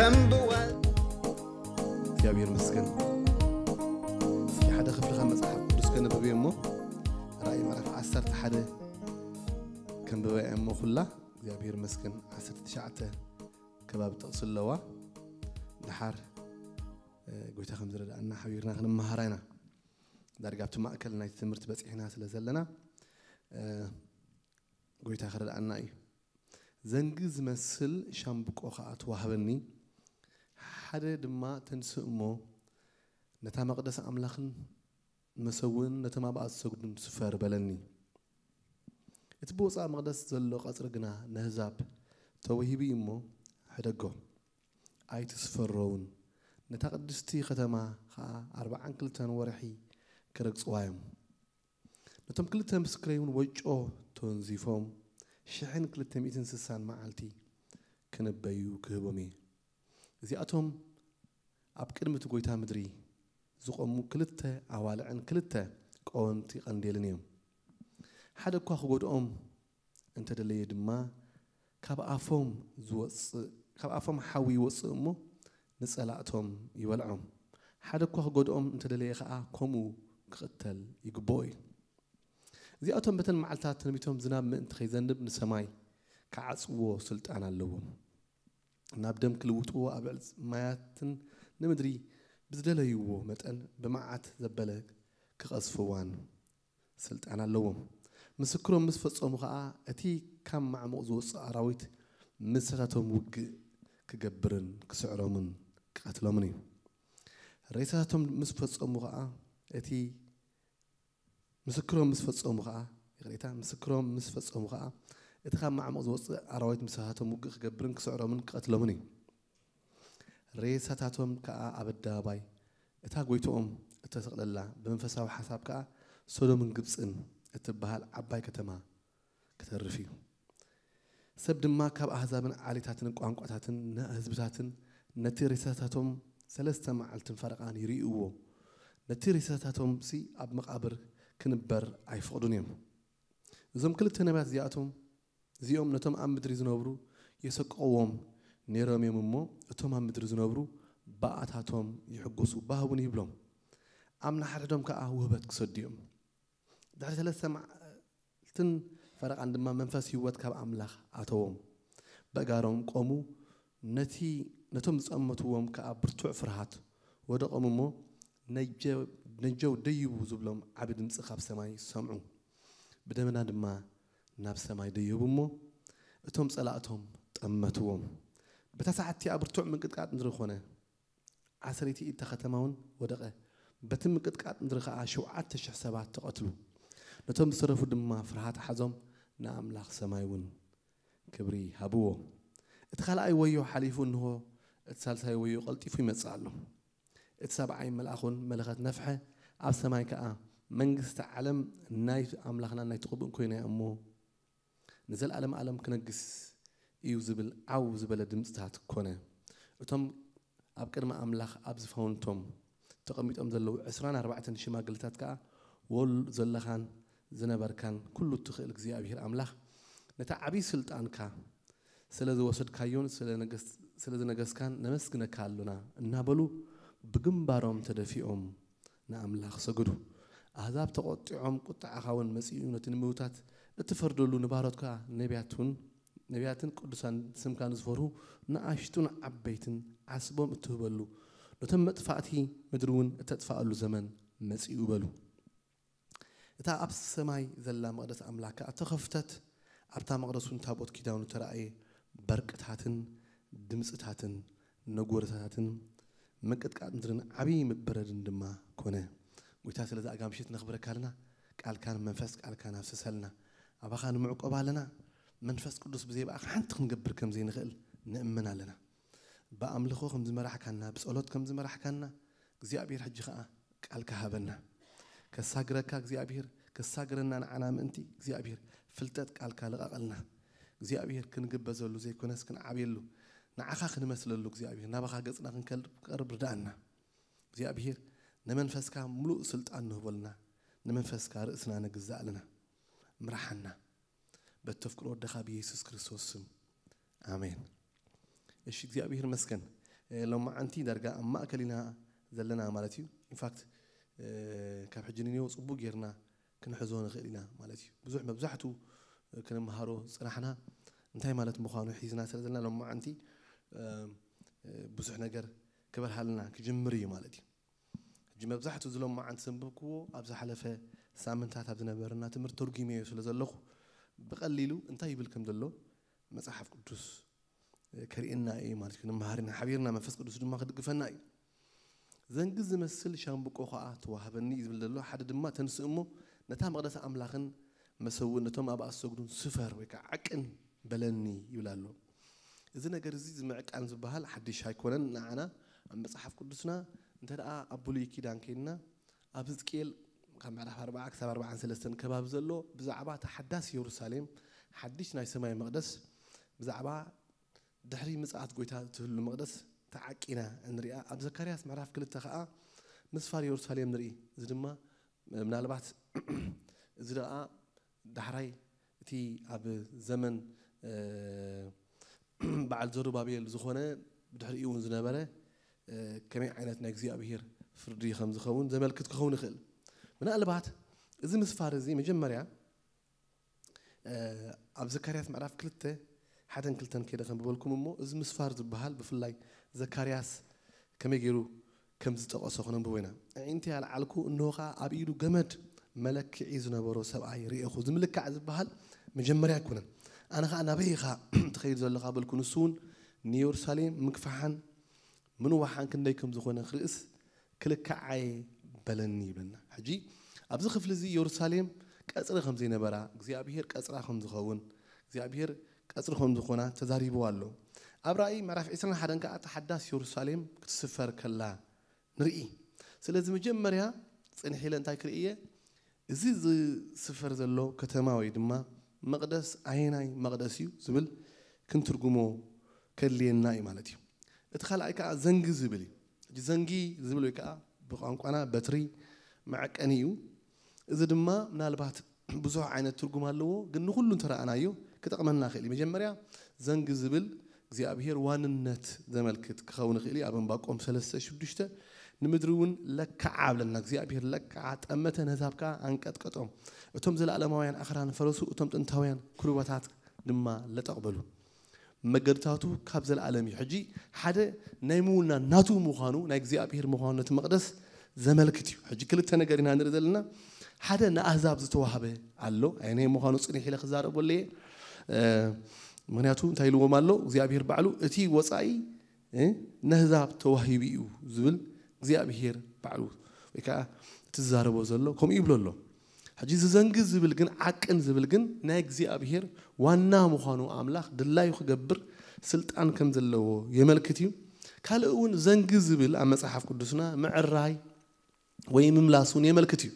እምብወል እግዚኣብሔር ይመስገን። እስኪ ሓደ ክፍሊ ካብ መጽሓፍ ቅዱስ ከነብብ እየ እሞ፣ ራእይ ምዕራፍ ዓሰርተ ሓደ ከንብበ እየ እሞ፣ ኩላ እግዚኣብሔር ይመስገን። ዓሰርተ ትሽዓተ ከባቢ ጥቕሲ ኣለዋ። ድሓር፣ እ፣ ጎይታ ከም ዝረድኣና ሓቢርና ክንመሃራ ኢና። ዳርጋ ኣብቲ ማእከል ናይቲ ትምህርቲ በጺሕና ስለ ዘለና፣ እ፣ ጎይታ ክረድኣና እዩ። ዘንጊ ዝመስል ሻምብቆ ኸኣ ተዋህበኒ፣ ሓደ ድማ፣ "ተንስእ እሞ ነታ መቕደስ ኣምላኽን መሰውእን ነቶም ኣብኣ ዝሰግዱን ስፈር" በለኒ። እቲ ብወጻኢ መቕደስ ዘሎ ቀጽሪ ግና ነህዛብ ተወሂቡ እዩ እሞ፣ ሕደጎ፣ ኣይትስፈሮ እውን። ነታ ቅድስቲ ከተማ ኸኣ ኣርብዓን ክልተን ወርሒ ክረግጽዋ እዮም። ነቶም ክልተ ምስክረይ እውን ወጮ ተወንዚፎም ሽሕን ክልተ ሚእትን ስሳን መዓልቲ ክንበዩ ክህቦም እየ። እዚኣቶም ኣብ ቅድሚ እቲ ጐይታ ምድሪ ዝቖሙ ክልተ ኣዋልዕን ክልተ ቀወምቲ ቀንዴልን እዮም። ሓደ እኳ ክጎድኦም እንተደለየ ድማ፣ ካብ ኣፎም ዝወጽእ፣ ካብ ኣፎም ሓዊ ይወጽእ እሞ፣ ንጸላእቶም ይበልዖም። ሓደ እኳ ክጎድኦም እንተደለየ ኸኣ፣ ከምኡ ክቕተል ይግብኦ እዩ። እዚኣቶም በተን መዓልታት ትንቢቶም ዝናብ ምእንቲ ከይዘንብ ንሰማይ ክዓጽዎ ስልጣን ኣለዎም። ናብ ደም ክልውጥዎ፣ ኣብ ልዕሊ ማያትን ንምድሪ ብዝደለይዎ መጠን ብመዓት ዘበለ ክቐዝፍዋን ስልጣን ኣለዎም። ምስክሮም ምስ ፈጸሙ ኸኣ፣ እቲ ካብ ማዕሙቕ ዝወጽእ ኣራዊት ምስታቶም ውግእ ክገብርን ክስዕሮምን ክቐትሎምን እዩ። ሬሳታቶም ምስ ፈጸሙ ኸኣ፣ እቲ ምስክሮም ምስ ፈጸሙ ኸኣ፣ ይቕሬታ፣ ምስክሮም ምስ ፈጸሙ ኸኣ፣ እቲ ካብ ማዕሙቕ ዝወጽእ ኣራዊት ምስታቶም ውግእ ክገብርን ክስዕሮምን ክቐትሎምን እዩ። ሬሳታቶም ከኣ ኣብ ኣደባባይ እታ ጐይትኦም እተሰቕለላ፣ ብመንፈሳዊ ሓሳብ ከኣ ሶዶምን ግብጽን እትበሃል ዓባይ ከተማ ክተርፍ እዩ። ሰብ ድማ ካብ ኣህዛብን ዓሌታትን ቋንቋታትን ነ-፣ ህዝብታትን ነቲ ሬሳታቶም ሰለስተ መዓልትን ፈረቓን ይርእይዎ። ነቲ ሬሳታቶምሲ ኣብ መቓብር ክንበር ኣይፈቕዱን እዮም። እዞም ክልተ ነቢያት እዚኣቶም፣ እዚኦም ነቶም ኣብ ምድሪ ዝነብሩ የሰቅቕዎም ነይሮም እዮም እሞ፣ እቶም ኣብ ምድሪ ዝነብሩ ብኣታቶም ይሕጎሱ፣ ባህውን ይብሎም። ኣብ ንሓድሕዶም ከኣ ውህበት ክሰዱ እዮም። ድሕሪ ሰለስተ መዓልትን ፈረቓን ድማ መንፈስ ህይወት ካብ ኣምላኽ ኣተዎም። በእጋሮም ቆሙ፣ ነቲ፣ ነቶም ዝጸመትዎም ከኣ ብርቱዕ ፍርሃት ወደቖም እሞ፣ ነጀ-፣ ነጀው ደይቡ ዝብሎም ዓቢ ድምጺ ካብ ሰማይ ሰምዑ። ብደመና ድማ ናብ ሰማይ ደየቡ እሞ፣ እቶም ጸላእቶም ጠመትዎም። በታ ሰዓት እቲኣ ብርቱዕ ምንቅጥቃጥ ምድሪ ኾነ። ዓሰርይቲ እታ ከተማ እውን ወደቐ። በቲ ምንቅጥቃጥ ምድሪ ኸኣ ሸውዓተ ሽሕ ሰባት ተቐትሉ። ነቶም ዝተረፉ ድማ ፍርሃት ሓዞም፣ ንኣምላኽ ሰማይ እውን ክብሪ ሃብዎ። እቲ ካልኣይ ወዮ ሓሊፉ፣ እንሆ፣ እቲ ሳልሳይ ወዮ ቀልጢፉ ይመጽእ ኣሎ። እቲ ሰብዓይ መልኣኽ እውን መለኸት ነፍሐ፣ ኣብ ሰማይ ከኣ፣ "መንግስቲ ዓለም ናይ ኣምላኽና ናይ ትቕብእን ኮይና እያ እሞ፣ ንዘለኣለም ኣለም ክነግስ እዩ" ዝብል ዓው ዝበለ ድምፅታት ኮነ። እቶም ኣብ ቅድሚ ኣምላኽ ኣብ ዝፋውንቶም ተቐሚጦም ዘለዉ ዕስራን ኣርባዕተን ሽማግልታት ከኣ፣ "ወል ዘለኻን ዝነበርካን ኩሉ እትኽእል እግዚኣብሔር ኣምላኽ፣ ነቲ ዓብዪ ስልጣንካ ስለ ዝወሰድካዮን ስለ ነገስ-፣ ስለ ዝነገስካን ነመስግነካ ኣሎና" እናበሉ ብግንባሮም ተደፊኦም ንኣምላኽ ሰገዱ። ኣህዛብ ተቖጢዖም፣ "ቁጥዓኻ እውን መጺኡ፣ ነቲ ንምውታት እትፈርደሉ ንባሮትካ ነቢያት እውን፣ ነቢያትን ቅዱሳን ስምካ ንዝፈርሁ ንኣሽቱን ዓበይትን ዓስቦም እትህበሉ፣ ነቶም መጥፋእቲ ምድሪ እውን እተጥፍኣሉ ዘመን መጺኡ" በሉ። እታ ኣብ ሰማይ ዘላ መቕደስ ኣምላኽ ከኣ ተኸፍተት። ኣብታ መቕደስ እውን ታቦት ኪዳኑ ተራእየ። በርቅታትን ድምፅታትን ነጎርታትን ምንቅጥቃጥ ምድርን ዓብዪ በረድን ድማ ኮነ። ጎይታ፣ ስለዚ ኣጋ ምሽት ነኽብረካ ኣለና። ቃልካን መንፈስ ቃልካን ኣፍስሰልና። ኣባኻ ንምዕቆብ ኣለና። መንፈስ ቅዱስ ብዘይ ብኣኻ ሓንቲ ክንገብር ከም ዘይንኽእል ንእመን ኣለና። ብኣምልኾ ከም ዝመራሕካና፣ ብጸሎት ከም ዝመራሕካና እግዚኣብሔር ሕጂ ኸኣ ቃልካ ሃበና። ከሳግረካ እግዚኣብሔር፣ ከሳግረና ንዓና ምእንቲ እግዚኣብሔር ፍልጠት ቃልካ ልቐቐልና። እግዚኣብሔር ክንግበዘሉ ዘይኮነስ ክንዓብየሉ፣ ንዓኻ ክንመስለሉ እግዚኣብሔር ናባኻ ገጽና ክንቀርብ ርድኣና። እግዚኣብሔር ንመንፈስካ ምሉእ ስልጣን ንህበልና፣ ንመንፈስካ ርእስና ነግዛእ ኣለና። ምርሓና በቲ ተፍቅሮ ወደኻ ብየሱስ ክርስቶስ ስም ኣሜን። እሺ እግዚኣብሔር ይመስገን። ሎማዓንቲ ዳርጋ ኣብ ማእከል ኢና ዘለና ማለት እዩ። ኢንፋክት ካብ ሕጂ ንኔው ጽቡቅ ጌርና ክንሕዞ ንኽእል ኢና ማለት እዩ። ብዙሕ መብዛሕቱ ክንምሃሮ ዝጽናሕና እንታይ ማለት ምዃኑ ሒዝና ስለ ዘለና ሎማዓንቲ ብዙሕ ነገር ክበርሃልና ክጅምር እዩ ማለት እዩ። ሕጂ መብዛሕቱ እዚ ሎማዓንቲ ዘንብብክዎ ኣብ ዝሓለፈ ሳምንታት ኣብ ዝነበረና ትምህርቲ ተርጉመዮ ስለ ዘለኹ ብቐሊሉ እንታይ ይብል ከም ዘሎ መጽሓፍ ቅዱስ ከርእየና እዩ ማለት እዩ። ክንመሃር ኢና፣ ሓቢርና መንፈስ ቅዱስ ድማ ክድግፈና እዩ። ዘንጊ ዝመስል ሻምብቆ ኸዓ ተዋህበኒ እዩ ዝብል ዘሎ። ሓደ ድማ ተንስእ እሞ ነታ መቕደስ ኣምላኽን መሰውእን ነቶም ኣብኣ ዝሰግዱን ስፈር ወይ ከዓ ዓቅን በለኒ ይብል ኣሎ። እዚ ነገር እዚ እዚ ምዕቃን ዝበሃል ሓድሽ ኣይኮነን ንዓና። ኣብ መጽሓፍ ቅዱስና እንተ ደኣ ኣብ ብሉይ ኪዳን ከይድና ኣብ ህዝቅኤል ካብ ምዕራፍ ኣርባዓ ክሳብ ኣርባዓን ሰለስተን ከባቢ ዘሎ ብዛዕባ እታ ሓዳስ የሩሳሌም ሓድሽ ናይ ሰማይ መቕደስ ብዛዕባ ድሕሪ ምጽኣት ጎይታ ትህሉ መቕደስ ተዓቂና እንሪኣ። ኣብ ዘካርያስ ምዕራፍ ክልተ ኸዓ ምስፋር የሩሳሌም ንርኢ። እዚ ድማ ምናልባት እዚ ደኣ ዳሕራይ እቲ ኣብ ዘመን በዓል ዘሩባቤል ዝኾነ ብድሕሪኡ እውን ዝነበረ ከመይ ዓይነት ናይ እግዚኣብሄር ፍርዲ ከም ዝኸውን ዘመልክት ክኸውን ይኽእል። ምናልባት እዚ ምስፋር እዚ መጀመርያ ኣብ ዘካርያስ ምዕራፍ ክልተ ሓደን ክልተን ከይደ ከንብበልኩም እሞ እዚ ምስፋር ዝበሃል ብፍላይ ዘካርያስ ከመይ ገይሩ ከም ዝጠቐሶ ክነንብቦ ኢና። ኣዒንቲ ኣልዓልኩ፣ እንሆ ኸዓ ኣብ ኢዱ ገመድ መለክዒ ዝነበሮ ሰብኣይ ርኤኹ። እዚ ምልካዕ ዝበሃል መጀመርያ ኣይኮነን። ኣነ ኸዓ ናበይ ኢኻ ትኸይድ ዘለኻ በልኩ። ንሱ እውን ንየሩሳሌም ምግፋሓን ምንዋሓን ክንደይ ከም ዝኾነ ክርእስ ክልክዓየ በለኒ ይብለና። ሕጂ ኣብዚ ክፍሊ እዚ የሩሳሌም ቀጽሪ ከም ዘይነበራ እግዚኣብሄር ቀጽራ ከም ዝኸውን እግዚኣብሄር ቀጽሪ ከም ዝኾና ተዛሪቡ ኣሎ። ኣብ ራእይ ምዕራፍ ዕስራን ሓደን ከኣ እታ ሓዳስ የሩሳሌም ክትስፈር ከላ ንርኢ። ስለዚ መጀመርያ ጽንሕ ኢለ እንታይ ክርኢ እየ? እዚ ዝስፈር ዘሎ ከተማ ወይ ድማ መቕደስ ኣየናይ መቕደስ እዩ ዝብል ክንትርጉሞ ከድልየና እዩ ማለት እዩ። እቲ ካልኣይ ከዓ ዘንጊ ዝብል እዩ። ሕጂ ዘንጊ ዝብል ወይ ከዓ ብቋንቋና በትሪ መዐቀኒ እዩ። እዚ ድማ ምናልባት ብዙሕ ዓይነት ትርጉም ኣለዎ፣ ግን ንኹሉ እንተረኣናዮ ክጠቕመና ይኽእል እዩ። መጀመርያ ዘንጊ ዝብል እግዚኣብሄር ዋንነት ዘመልክት ክኸውን ይኽእል እዩ። ኣብ ዕንባቆም ሰለስተ ሽዱሽተ ንምድሪ እውን ለክዓ ብለና። እግዚኣብሄር ለክዓ፣ ጠመተ፣ ነህዛብ ከዓ ኣንቀጥቀጦም። እቶም ዘለኣለማውያን ኣኽራን ፈረሱ፣ እቶም ጥንታውያን ኩርባታት ድማ ለጠቕ በሉ። መገድታቱ ካብ ዘለኣለም እዩ። ሕጂ ሓደ ናይ ምውና ናቱ ምዃኑ፣ ናይ እግዚኣብሄር ምዃኑ ነቲ መቕደስ ዘመልክት እዩ። ሕጂ ክልተ ነገር ኢና ንርኢ ዘለና። ሓደ ንኣህዛብ ዝተዋህበ ኣሎ። ኣየናይ ምዃኑ ጽኒሕ ኢለ ክዛረበሉ እየ። እ፣ ምኽንያቱ እንታይ ኢልዎም ኣሎ? እግዚኣብሄር ባዕሉ እቲ ወጻኢ፣ እ፣ ነህዛብ ተዋሂቡ እዩ ዝብል እግዚኣብሄር ባዕሉ ወይ ከዓ እቲ ዝዛረቦ ዘሎ ከምኡ ይብሎ ኣሎ። ሕጂ እዚ ዘንጊ ዝብል ግን ዓቅን ዝብል ግን ናይ እግዚኣብሄር ዋና ምዃኑ ኣምላኽ ድላዩ ክገብር ስልጣን ከም ዘለዎ የመልክት እዩ። ካልእ እውን ዘንጊ ዝብል ኣብ መጽሓፍ ቅዱስና ምዕራይ ወይ ምምላስ እውን የመልክት እዩ።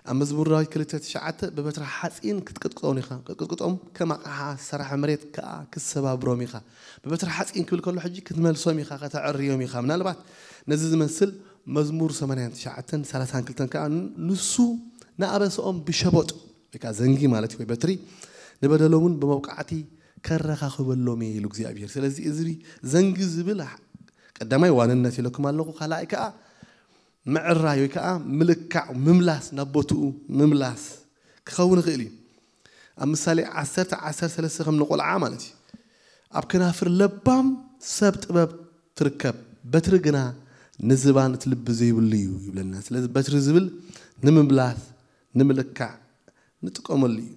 ኣብ መዝሙር ዳዊት ክልተ ትሽዓተ ብበትሪ ሓፂን ክትቅጥቅጦም ኢኻ፣ ክትቅጥቅጦም ከም ኣቕሓ ዝሰራሐ መሬት ከዓ ክትሰባብሮም ኢኻ። ብበትሪ ሓፂን ክብል ከሎ ሕጂ ክትመልሶም ኢኻ፣ ከተዕርዮም ኢኻ። ምናልባት ነዚ ዝመስል መዝሙር ሰማንያን ትሽዓተን ሰላሳን ክልተን ከዓ ንሱ ንኣበስኦም ብሸቦጥ ወይ ከዓ ዘንጊ ማለት እዩ፣ ወይ በትሪ ንበደሎም እውን ብመውቃዕቲ ከረኻኽበሎም እየ ኢሉ እግዚኣብሔር። ስለዚ እዚ ዘንጊ ዝብል ቀዳማይ ዋንነት ኢለኩም ኣለኹ፣ ካልኣይ ከዓ ምዕራይ ወይ ከዓ ምልካዕ ምምላስ፣ ናብ ቦትኡ ምምላስ ክኸውን ይኽእል እዩ። ኣብ ምሳሌ ዓሰርተ ዓሰርተ ሰለስተ ከም ንቆልዓ ማለት እዩ። ኣብ ከናፍር ለባም ሰብ ጥበብ ትርከብ፣ በትሪ ግና ንዝባን እቲ ልቢ ዘይብሉ እዩ ይብለና። ስለዚ በትሪ ዝብል ንምምላስ ንምልካዕ ንጥቀመሉ እዩ።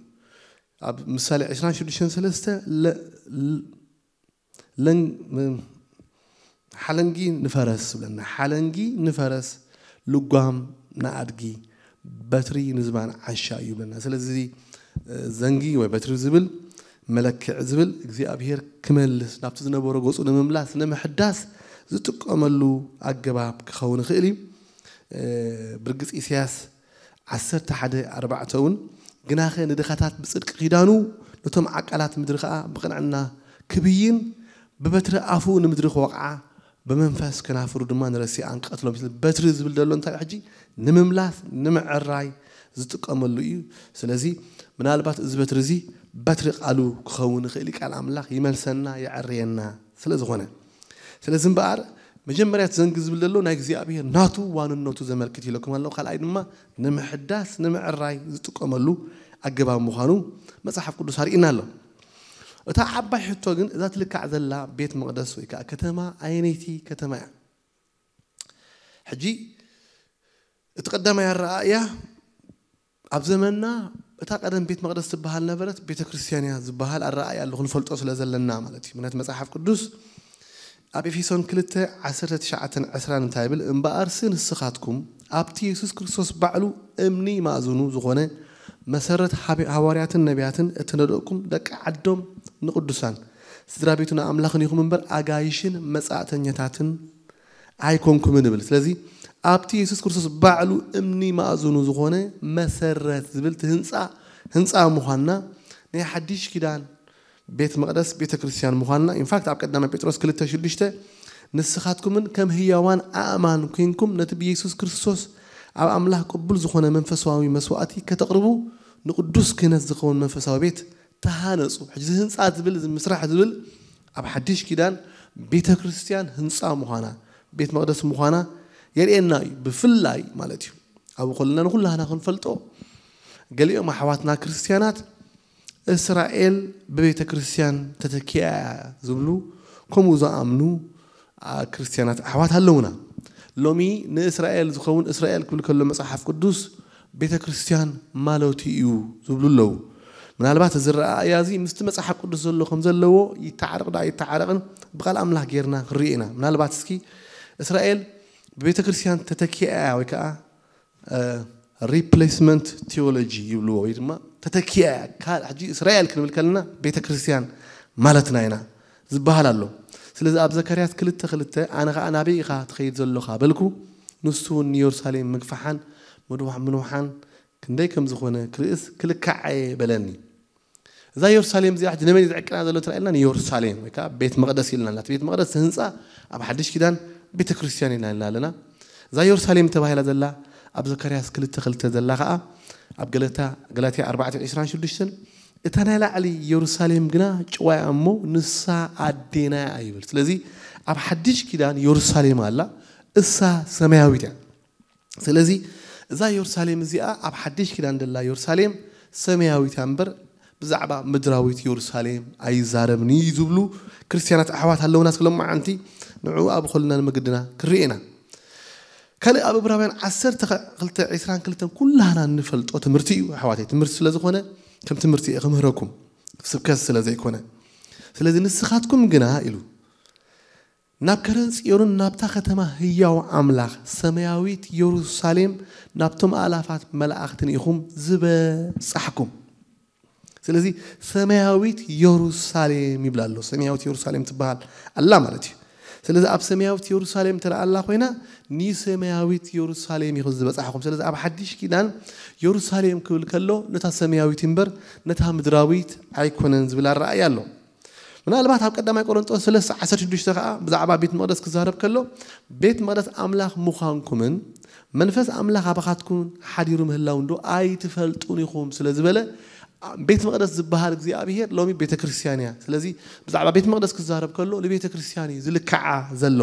ኣብ ምሳሌ ዕስራን ሽዱሽተን ሰለስተ ለ- ለ- ለን- ሓለንጊ ንፈረስ ይብለና። ሓለንጊ ንፈረስ፣ ልጓም ንኣድጊ፣ በትሪ ንዝባን ዓሻ እዩ ይብለና። ስለዚ ዘንጊ ወይ በትሪ ዝብል መለክዕ ዝብል እግዚኣብሔር ክመልስ ናብቲ ዝነበሮ ገፁ ንምምላስ ንምሕዳስ ዝጥቀመሉ ኣገባብ ክኸውን ይኽእል እዩ። ብርግፅ ኢሳያስ ዓሰርተ ሓደ ኣርባዕተ እውን ግናኸ ንድኻታት ብፅድቂ ኪዳኑ ነቶም ዓቃላት ምድሪ ከዓ ብቕንዕና ክብይን ብበትሪ ኣፉ ንምድሪ ክወቕዓ ብመንፈስ ከናፍሩ ድማ ንረሲኣን ክቐትሎም። በትሪ ዝብል ዘሎ እንታይ ሕጂ ንምምላስ ንምዕራይ ዝጥቀመሉ እዩ። ስለዚ ምናልባት እዚ በትሪ እዚ በትሪ ቃሉ ክኸውን ይኽእል እዩ። ቃል ኣምላኽ ይመልሰና የዕርየና ስለ ዝኾነ ስለዚ እምበኣር መጀመርያ እቲ ዘንጊ ዝብል ዘሎ ናይ እግዚኣብሔር ናቱ ዋንነቱ ዘመልክት ኢለኩም ኣለኹ። ካልኣይ ድማ ንምሕዳስ ንምዕራይ ዝጥቀመሉ ኣገባብ ምዃኑ መጽሓፍ ቅዱስ ኣርእና ኣሎ። እታ ዓባይ ሕቶ ግን እዛ ትልካዕ ዘላ ቤት መቕደስ ወይ ከዓ ከተማ ኣየነይቲ ከተማ እያ? ሕጂ እቲ ቀዳማይ ኣረኣእያ ኣብ ዘመንና እታ ቀደም ቤት መቕደስ ትበሃል ነበረት፣ ቤተ ክርስቲያን እያ ዝበሃል ኣረኣእያ ኣሎ ክንፈልጦ ስለ ዘለና ማለት እዩ። ምክንያቱ መጽሓፍ ቅዱስ ኣብ ኤፌሶን ክልተ ዓሰርተ ትሽዓተን ዕስራን እንታይ ይብል? እምበኣርሲ ንስኻትኩም ኣብቲ የሱስ ክርስቶስ ባዕሉ እምኒ ማእዝኑ ዝኾነ መሰረት ሃቢ- ሃዋርያትን ነቢያትን እተነደቕኩም ደቂ ዓዶም ንቅዱሳን ስድራ ቤቱ ንኣምላኽን ኢኹም እምበር ኣጋይሽን መጻእተኛታትን ኣይኮንኩምን ይብል። ስለዚ ኣብቲ የሱስ ክርስቶስ ባዕሉ እምኒ ማእዝኑ ዝኾነ መሰረት ዝብል እቲ ህንፃ ህንፃ ምዃንና ናይ ሓድሽ ኪዳን ቤት መቕደስ ቤተ ክርስቲያን ምዃንና ኢንፋክት ኣብ ቀዳማይ ጴጥሮስ ክልተ ሽዱሽተ ንስኻትኩምን ከም ህያዋን ኣእማን ኮንኩም ነቲ ብየሱስ ክርስቶስ ኣብ ኣምላኽ ቅቡል ዝኾነ መንፈሳዊ መስዋእቲ ከተቕርቡ ንቅዱስ ክህነት ዝኸውን መንፈሳዊ ቤት ተሃነፁ። ሕጂ እዚ ህንፃ ዝብል እዚ ምስራሕ ዝብል ኣብ ሓድሽ ኪዳን ቤተ ክርስቲያን ህንፃ ምዃና ቤት መቕደስ ምዃና የርእየና እዩ። ብፍላይ ማለት እዩ ኣብ ከለና ንኩላህና ክንፈልጦ ገሊኦም ኣሕዋትና ክርስቲያናት እስራኤል ብቤተ ክርስቲያን ተተኪኣ እያ ዝብሉ ከምኡ ዝኣምኑ ኣ- ክርስቲያናት ኣሕዋት ኣለውና። ሎሚ ንእስራኤል ዝኸውን እስራኤል ክብል ከሎ መጽሓፍ ቅዱስ ቤተ ክርስቲያን ማለቱ እዩ ዝብሉ ኣለዉ። ምናልባት እዚ ረኣያ እዚ ምስቲ መጽሓፍ ቅዱስ ዘሎ ከም ዘለዎ ይተዓረቕ ዶ ኣይተዓረቕን ብቓል ኣምላኽ ጌርና ክንርኢ ኢና። ምናልባት እስኪ እስራኤል ብቤተ ክርስቲያን ተተኪኣ እያ ወይ ከዓ ሪፕሌስመንት ቲዮሎጂ ይብልዎ ወይ ድማ ተተኪኣ እያ። ካል- ሕጂ እስራኤል ክንብል ከለና ቤተ ክርስቲያን ማለትና ኢና ዝበሃል ኣሎ። ስለዚ ኣብ ዘካርያስ ክልተ ክልተ ኣነ ኸዓ ናበይ ኢኻ ትኸይድ ዘሎኻ በልኩ። ንሱ እውን ንየሩሳሌም ምግፋሓን ምድዋሕ ምንውሓን ክንደይ ከም ዝኾነ ክርእስ ክልካዕ እየ በለኒ። እዛ የሩሳሌም እዚኣ ሕጂ ንመን እዩ ዝዕቅና ዘሎ ተራኢልና ንየሩሳሌም ወይ ከዓ ቤት መቕደስ ኢልና ኣላ። እቲ ቤት መቕደስ ህንፃ ኣብ ሓድሽ ኪዳን ቤተ ክርስቲያን ኢልና ኣለና። እዛ የሩሳሌም ተባሂላ ዘላ ኣብ ዘካርያስ ክልተ ክልተ ዘላ ከዓ ኣብ ገለታ ገላትያ ኣርባዕተ ዕስራን ሽዱሽተን እታ ናይ ላዕሊ የሩሳሌም ግና ጭዋያ እሞ ንሳ ኣዴና እያ ይብል። ስለዚ ኣብ ሓድሽ ኪዳን የሩሳሌም ኣላ፣ እሳ ሰማያዊት እያ። ስለዚ እዛ የሩሳሌም እዚኣ ኣብ ሓድሽ ኪዳን ደላ የሩሳሌም ሰማያዊት እያ እምበር ብዛዕባ ምድራዊት የሩሳሌም ኣይዛረብን እዩ ዝብሉ ክርስትያናት ኣሕዋት ኣለውና። ስለ መዓንቲ ንዕኡ ኣብ ኾልና ንመገድና ክንርኢ ኢና። ካልእ ኣብ ዕብራውያን ዓሰርተ ክልተ ዕስራን ክልተን ኩላህና እንፈልጦ ትምህርቲ እዩ ኣሕዋተይ። ትምህርቲ ስለ ዝኾነ ከም ትምህርቲ እየ ክምህረኩም ስብከት ስለ ዘይኮነ። ስለዚ ንስኻትኩም ግና ኢሉ ናብ ከረን ጽዮንን ናብታ ከተማ ህያው ኣምላኽ ሰማያዊት የሩሳሌም ናብቶም ኣእላፋት መላእኽትን ኢኹም ዝበጻሕኩም። ስለዚ ሰማያዊት የሩሳሌም ይብላ ኣሎ። ሰማያዊት የሩሳሌም ትበሃል ኣላ ማለት እዩ። ስለዚ ኣብ ሰማያዊት የሩሳሌም ትረኣ ኣላ ኮይና ንሰማያዊት የሩሳሌም ኢኹም ዝበጻሕኩም። ስለዚ ኣብ ሓድሽ ኪዳን የሩሳሌም ክብል ከሎ ነታ ሰማያዊት እምበር ነታ ምድራዊት ኣይኮነን ዝብል ኣረኣእያ ኣሎ። ምናልባት ኣብ ቀዳማይ ቆሮንጦስ ሰለስተ ዓሰርተ ሽዱሽተ ከዓ ብዛዕባ ቤት መቕደስ ክዛረብ ከሎ ቤት መቕደስ ኣምላኽ ምዃንኩምን መንፈስ ኣምላኽ ኣባኻትኩም ሓዲሩ ምህላው እንዶ ኣይትፈልጡን ኢኹም ስለ ዝበለ ቤት መቕደስ ዝበሃል እግዚኣብሔር ሎሚ ቤተ ክርስቲያን እያ። ስለዚ ብዛዕባ ቤት መቕደስ ክዛረብ ከሎ ንቤተ ክርስቲያን እዩ ዝልክዓ ዘሎ፣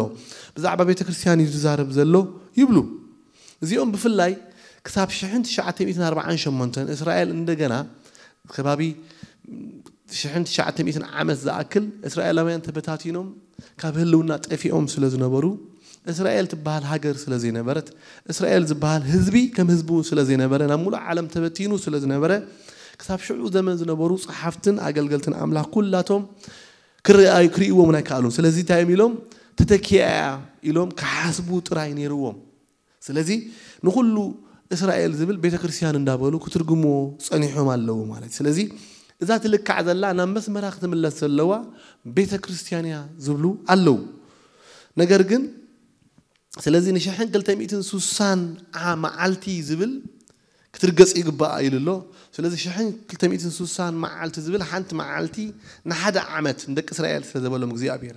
ብዛዕባ ቤተ ክርስቲያን እዩ ዝዛረብ ዘሎ ይብሉ። እዚኦም ብፍላይ ክሳብ ሽሕን ትሽዓተ ሚእትን ኣርባዓን ሸሞንተን እስራኤል እንደገና ከባቢ ሽሕን ትሽዓተ ሚእትን ዓመት ዝኣክል እስራኤላውያን ተበታቲኖም ካብ ህልውና ጠፊኦም ስለ ዝነበሩ እስራኤል ትበሃል ሃገር ስለ ዘይነበረት እስራኤል ዝበሃል ህዝቢ ከም ህዝቢ እውን ስለ ዘይነበረ ናብ ሙሉእ ዓለም ተበቲኑ ስለ ዝነበረ ክሳብ ሽዑ ዘመን ዝነበሩ ጸሓፍትን ኣገልገልትን ኣምላኽ ኩላቶም ክርኣዩ ክርእይዎም እውን ኣይከኣሉን። ስለዚ እንታይ እዮም ኢሎም ተተኪኣ እያ ኢሎም ክሓስቡ ጥራይ ነይርዎም። ስለዚ ንኹሉ እስራኤል ዝብል ቤተ ክርስቲያን እንዳበሉ ክትርጉምዎ ጸኒሖም ኣለዉ ማለት እዩ። ስለዚ እዛ ትልካዕ ዘላ ናብ መስመራ ክትምለስ ዘለዋ ቤተ ክርስቲያን እያ ዝብሉ ኣለዉ። ነገር ግን ስለዚ ንሽሕን ክልተ ሚእትን ሱሳን ዓ መዓልቲ ዝብል ክትርገጽ ይግባኣ ኢሉ ኣሎ። ስለዚ ሽሕን ክልተ ሚእትን ሱሳን መዓልቲ ዝብል ሓንቲ መዓልቲ ንሓደ ዓመት ንደቂ እስራኤል ስለ ዘበሎም እግዚኣብሔር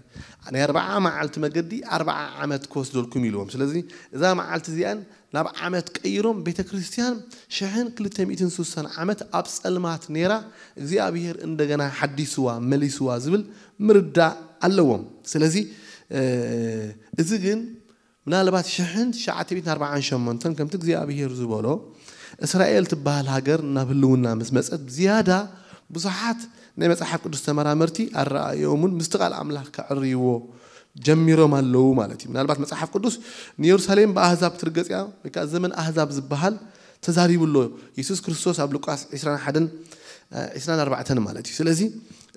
ናይ ኣርባዓ መዓልቲ መገዲ ኣርባዓ ዓመት ክወስደልኩም ኢልዎም። ስለዚ እዛ መዓልቲ እዚኣን ናብ ዓመት ቀይሮም ቤተ ክርስቲያን ሽሕን ክልተ ሚእትን ሱሳን ዓመት ኣብ ጸልማት ነይራ እግዚኣብሔር እንደገና ሓዲስዋ መሊስዋ ዝብል ምርዳእ ኣለዎም። ስለዚ እዚ ግን ምናልባት ሽሕን ትሽዓተ ሚእትን ኣርባዓን ሸሞንተን ከምቲ እግዚኣብሄር ዝበሎ እስራኤል ትበሃል ሃገር ናብ ህልውና ምስ መጸት ዝያዳ ብዙሓት ናይ መጽሓፍ ቅዱስ ተመራመርቲ ኣረኣእዮምን ምስቲ ቃል ኣምላኽ ከዕርይዎ ጀሚሮም ኣለዉ ማለት እዩ። ምናልባት መጽሓፍ ቅዱስ ንየሩሳሌም ብኣህዛብ ትርገጽ እያ ወይ ከዓ ዘመን ኣህዛብ ዝበሃል ተዛሪቡ ኣሎ የሱስ ክርስቶስ ኣብ ሉቃስ ዕስራን ሓደን ዕስራን ኣርባዕተን ማለት እዩ። ስለዚ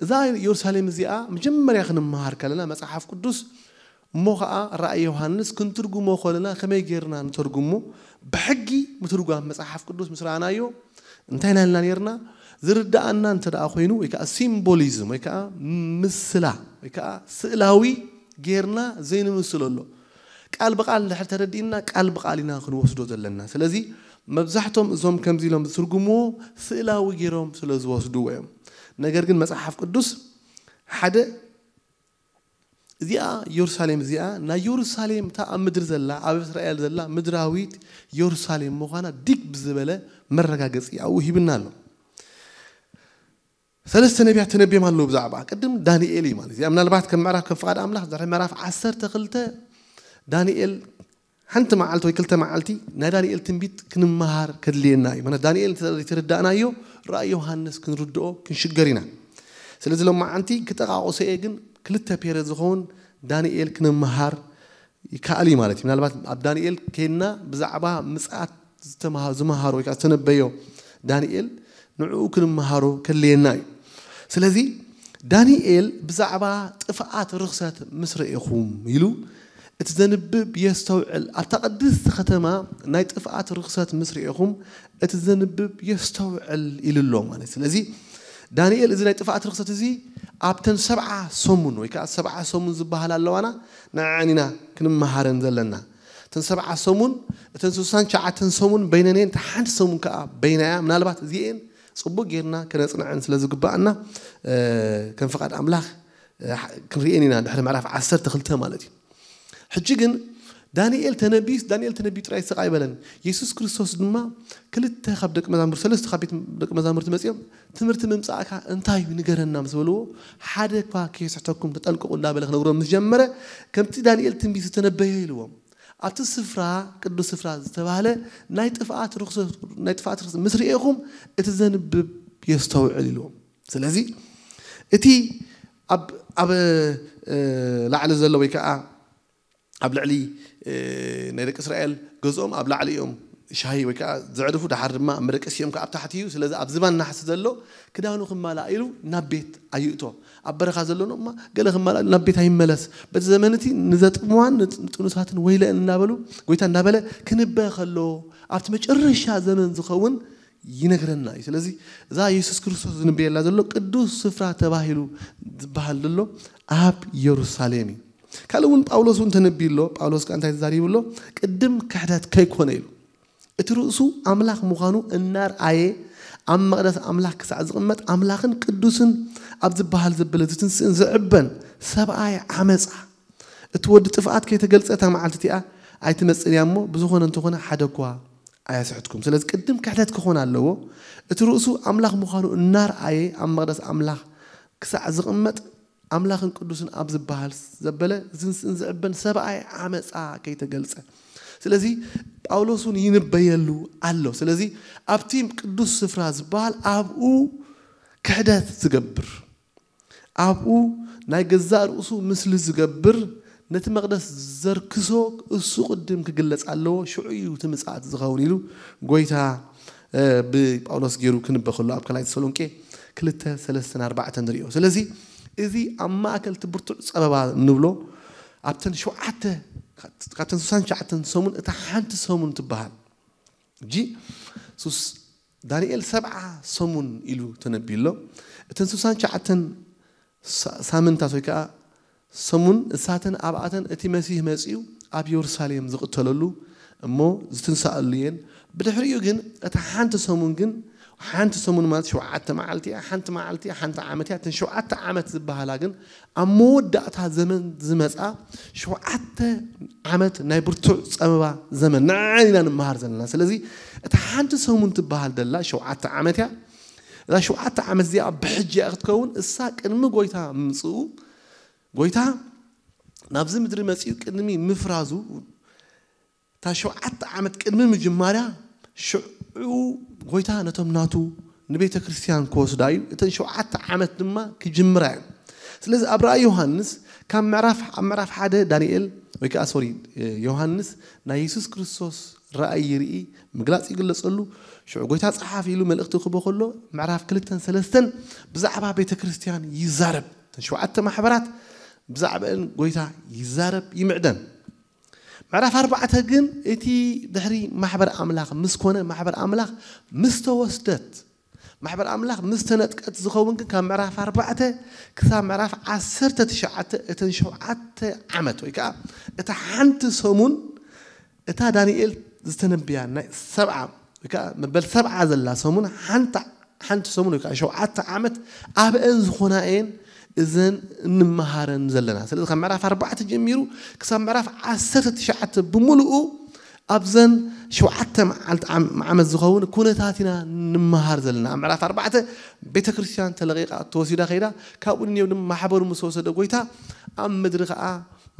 እዛ የሩሳሌም እዚኣ መጀመርያ ክንመሃር ከለና መጽሓፍ ቅዱስ እሞ ከዓ ራእይ ዮሃንስ ክንትርጉሞ ከለና ከመይ ጌርና ንተርጉሞ ብሕጊ ምትርጓም መጽሓፍ ቅዱስ ምስ ረኣናዮ እንታይ ናልና ኔርና ዝርዳኣና እንተ ደኣ ኮይኑ ወይ ከዓ ሲምቦሊዝም ወይ ከዓ ምስላ ወይ ከዓ ስእላዊ ጌርና ዘይንምስሎ ኣሎ። ቃል ብቃል እንድሕር ተረዲእና ቃል ብቃል ኢና ክንወስዶ ዘለና። ስለዚ መብዛሕቶም እዞም ከምዚ ኢሎም ዝትርጉምዎ ስእላዊ ጌሮም ስለ ዝወስድዎ እዮም። ነገር ግን መጽሓፍ ቅዱስ ሓደ እዚኣ የሩሳሌም እዚኣ ናይ የሩሳሌም እታ ኣብ ምድሪ ዘላ ኣብ እስራኤል ዘላ ምድራዊት የሩሳሌም ምዃና ዲግ ብዝበለ መረጋገፂ ኣብኡ ሂብና ኣሎ። ሰለስተ ነቢያት ተነቢዮም ኣለዉ ብዛዕባ ቅድም ዳንኤል እዩ ማለት እዚኣ ምናልባት ከም ምዕራፍ ከም ፍቓድ ኣምላኽ ድሕሪ ምዕራፍ ዓሰርተ ክልተ ዳንኤል ሓንቲ መዓልቲ ወይ ክልተ መዓልቲ ናይ ዳንኤል ትንቢት ክንመሃር ከድልየና እዩ። ማለት ዳንኤል እንተ ዘይተረዳእናዮ ራእይ ዮሃንስ ክንርድኦ ክንሽገር ኢና። ስለዚ ሎም መዓልቲ ክጠቃቆሰ እየ ግን ክልተ ፔሬድ ዝኸውን ዳንኤል ክንመሃር ይከኣል እዩ ማለት እዩ። ምናልባት ኣብ ዳንኤል ከይድና ብዛዕባ ምጽኣት ዝተምሃ- ዝመሃሮ ወይ ከዓ ዝተነበዮ ዳንኤል ንዕኡ ክንመሃሮ ከድልየና እዩ። ስለዚ ዳንኤል ብዛዕባ ጥፍኣት ርኽሰት ምስ ረኢኹም ኢሉ እቲ ዘንብብ የስተውዕል ኣብታ ቅድስቲ ከተማ ናይ ጥፍኣት ርኽሰት ምስ ረኢኹም እቲ ዘንብብ የስተውዕል ኢሉ ኣሎ ማለት ስለዚ ዳንኤል እዚ ናይ ጥፍኣት ርኽሰት እዚ ኣብተን ሰብዓ ሰሙን ወይ ከዓ ሰብዓ ሰሙን ዝበሃል ኣለዋና ንዐን ኢና ክንመሃረን ዘለና እተን ሰብዓ ሰሙን እተን ስሳን ትሽዓተን ሰሙን በይነን እየን እታ ሓንቲ ሰሙን ከዓ በይና እያ ምናልባት እዚኤን ፅቡቅ ጌርና ከነፅንዐን ስለ ዝግባኣና ከም ፍቃድ ኣምላኽ ክንርእየን ኢና ድሕሪ ምዕራፍ ዓሰርተ ክልተ ማለት እዩ ሕጂ ግን ዳንኤል ተነቢዩስ ዳንኤል ተነቢዩ ጥራይ ስቕ ኣይበለን የሱስ ክርስቶስ ድማ ክልተ ካብ ደቂ መዛሙር ሰለስተ ካብ ቤት ደቂ መዛሙርቲ መፅኦም ትምህርቲ ምምፃእካ እንታይ እዩ ንገረና ምስ በልዎ ሓደ እኳ ከየስሕተኩም ተጠንቀቁ እንዳበለ ክነግሮም ምስ ጀመረ ከምቲ ዳንኤል ትንቢት ዝተነበየ ኢልዎም ኣብቲ ስፍራ ቅዱስ ስፍራ ዝተባህለ ናይ ጥፍኣት ርክሰት ናይ ጥፍኣት ርክሰት ምስ ርኤኹም እቲ ዘንብብ የስተውዕል ኢልዎም ስለዚ እቲ ኣብ ኣብ ላዕሊ ዘሎ ወይ ከዓ ኣብ ልዕሊ ናይ ደቂ እስራኤል ገዝኦም ኣብ ላዕሊ እዮም ሻሂ ወይ ከዓ ዘዕርፉ ድሓር ድማ መደቀሲኦም ከዓ ኣብ ታሕቲ እዩ ስለዚ ኣብ ዝባን ናሕሲ ዘሎ ክዳኑ ክማላእ ኢሉ ናብ ቤት ኣይእቶ ኣብ በረኻ ዘሎ ድማ ገለ ክማላእ ናብ ቤት ኣይመለስ በቲ ዘመን እቲ ንዘጥምዋን ንጥኑሳትን ወይለእን እናበሉ ጎይታ እናበለ ክንበ ከሎ ኣብቲ መጨረሻ ዘመን ዝኸውን ይነግረና እዩ ስለዚ እዛ የሱስ ክርስቶስ ዝንበየላ ዘሎ ቅዱስ ስፍራ ተባሂሉ ዝበሃል ዘሎ ኣብ የሩሳሌም እዩ ካልእ እውን ጳውሎስ እውን ተነቢዩ ኣሎ ጳውሎስ ከዓ እንታይ ተዛሪቡ ኣሎ ቅድም ክሕደት ከይኮነ ኢሉ እቲ ርእሱ ኣምላኽ ምዃኑ እናርኣየ ኣብ መቕደስ ኣምላኽ ክሳዕ ዝቕመጥ ኣምላኽን ቅዱስን ኣብ ዝበሃል ዘበለ ዝትንስእን ዝዕበን ሰብኣይ ዓመፃ እቲ ወዲ ጥፍኣት ከይተገልፀ እታ መዓልቲ እቲኣ ኣይትመፅእን እያ እሞ ብዝኾነ እንተኾነ ሓደ እኳ ኣየስሕትኩም ስለዚ ቅድም ክሕደት ክኾን ኣለዎ እቲ ርእሱ ኣምላኽ ምዃኑ እናርኣየ ኣብ መቕደስ ኣምላኽ ክሳዕ ዝቕመጥ ኣምላኽን ቅዱስን ኣብ ዝበሃል ዘበለ ዝንስእን ዝዕበን ሰብኣይ ዓመፃ ከይተገልፀ ስለዚ ጳውሎስ እውን ይንበየሉ ኣሎ ስለዚ ኣብቲ ቅዱስ ስፍራ ዝበሃል ኣብኡ ክሕደት ዝገብር ኣብኡ ናይ ገዛእ ርእሱ ምስሊ ዝገብር ነቲ መቕደስ ዘርክሶ እሱ ቅድም ክግለጽ ኣለዎ ሽዑ እዩ እቲ ምጽኣት ዝኸውን ኢሉ ጎይታ ብጳውሎስ ገይሩ ክንበ ከሎ ኣብ ካልኣይ ተሰሎንቄ ክልተ ሰለስተን ኣርባዕተን ንሪኦ ስለዚ እዚ ኣብ ማእከል እቲ ብርቱዕ ጸበባ እንብሎ ኣብተን ሸውዓተ ካብተን ስሳን ትሽዓተን ሰሙን እታ ሓንቲ ሰሙን ትበሃል እጂ ሱስ ዳንኤል ሰብዓ ሰሙን ኢሉ ተነቢሎ እተን ስሳን ትሽዓተን ሳምንታት ወይ ከዓ ሰሙን እሳተን ኣብኣተን እቲ መሲህ መፂኡ ኣብ የሩሳሌም ዝቕተለሉ እሞ ዝትንሳኣሉ እየን ብድሕሪኡ ግን እታ ሓንቲ ሰሙን ግን ሓንቲ ሰሙን ማለት ሸውዓተ መዓልቲ እያ ሓንቲ መዓልቲ ሓንቲ ዓመት እያ እተን ሸውዓተ ዓመት ዝበሃላ ግን ኣብ መወዳእታ ዘመን ዝመፃ ሸውዓተ ዓመት ናይ ብርቱዕ ፀበባ ዘመን ንዓን ኢና ንመሃር ዘለና ስለዚ እታ ሓንቲ ሰሙን ትበሃል ደላ ሸውዓተ ዓመት እያ እዛ ሸውዓተ ዓመት እዚኣ ብሕጂ እያ ክትከውን እሳ ቅድሚ ጎይታ ምምፅኡ ጎይታ ናብዚ ምድሪ መጺኡ ቅድሚ ምፍራዙ እታ ሸውዓተ ዓመት ቅድሚ ምጅማርያ ሽዑ ጎይታ ነቶም ናቱ ንቤተ ክርስቲያን ክወስዳ እዩ። እተን ሸውዓተ ዓመት ድማ ክጅምራ እየን። ስለዚ ኣብ ራእይ ዮሃንስ ካብ ምዕራፍ ኣብ ምዕራፍ ሓደ ዳንኤል ወይ ከዓ ሶሪ ዮሃንስ ናይ የሱስ ክርስቶስ ራእይ ይርኢ ምግላፅ ይግለፀሉ። ሽዑ ጎይታ ፀሓፍ ኢሉ መልእኽቲ ክቦ ከሎ ምዕራፍ ክልተን ሰለስተን ብዛዕባ ቤተ ክርስቲያን ይዛረብ። እተን ሸውዓተ ማሕበራት ብዛዕባአን ጎይታ ይዛረብ ይምዕደን። ምዕራፍ ኣርባዕተ ግን እቲ ድሕሪ ማሕበር ኣምላኽ ምስ ኮነ ማሕበር ኣምላኽ ምስ ተወስደት ማሕበር ኣምላኽ ምስ ተነጥቀት ዝኸውን ግን ካብ ምዕራፍ ኣርባዕተ ክሳብ ምዕራፍ ዓሰርተ ትሽዓተ እተን ሸውዓተ ዓመት ወይ ከዓ እታ ሓንቲ ሰሙን እታ ዳንኤል ዝተነብያ ናይ ሰብዓ ወይ ከዓ መበል ሰብዓ ዘላ ሰሙን ሓንቲ ሓንቲ ሰሙን ወይ ከዓ ሸውዓተ ዓመት ኣብአን ዝኾና እየን እዘን እንመሃረን ዘለና። ስለዚ ካብ ምዕራፍ ኣርባዕተ ጀሚሩ ክሳብ ምዕራፍ ዓሰርተ ትሽዓተ ብምሉኡ ኣብዘን ሸውዓተ መዓልቲ ዓም- ዓመት ዝኸውን ኩነታት ኢና ንምሃር ዘለና። ኣብ ምዕራፍ ኣርባዕተ ቤተ ክርስቲያን ተለቂቃ ተወሲዳ ከይዳ ካብኡ ንየው ድማ ማሕበሩ ምስ ወሰደ ጎይታ ኣብ ምድሪ ከዓ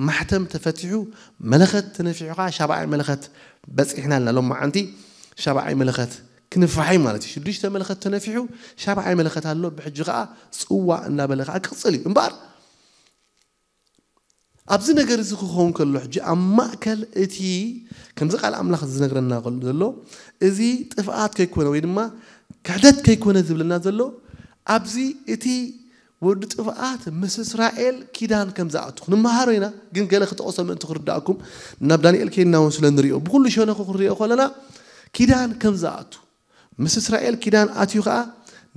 ማሕተም ተፈቲሑ መለኸት ተነፊሑ ከዓ ሻብዓይ መለኸት በፂሕና ኣለና። ሎም መዓንቲ ሻብዓይ መለኸት ክንፋሕ እዩ ማለት እዩ። ሽዱሽተ መለኸት ተነፊሑ ሻብዓይ መለኸት ኣሎ። ብሕጂ ከዓ ፅዋ እናበለ ከዓ ክቕፅል እዩ እምበኣር ኣብዚ ነገር እዚ ክኸውን ከሎ ሕጂ ኣብ ማእከል እቲ ከምዚ ቃል ኣምላኽ ዝነግረና ከሎ ዘሎ እዚ ጥፍኣት ከይኮነ ወይ ድማ ክሕደት ከይኮነ ዝብለና ዘሎ ኣብዚ እቲ ወዲ ጥፍኣት ምስ እስራኤል ኪዳን ከም ዝኣቱ ክንመሃሮ ኢና። ግን ገለ ክጠቕሶ ምእንቲ ክርዳእኩም ናብ ዳንኤል ከይድና እውን ስለ ንሪኦ ብኩሉ ሸነኹ ክንሪኦ ከለና ኪዳን ከም ዝኣቱ ምስ እስራኤል ኪዳን ኣትዩ ኸዓ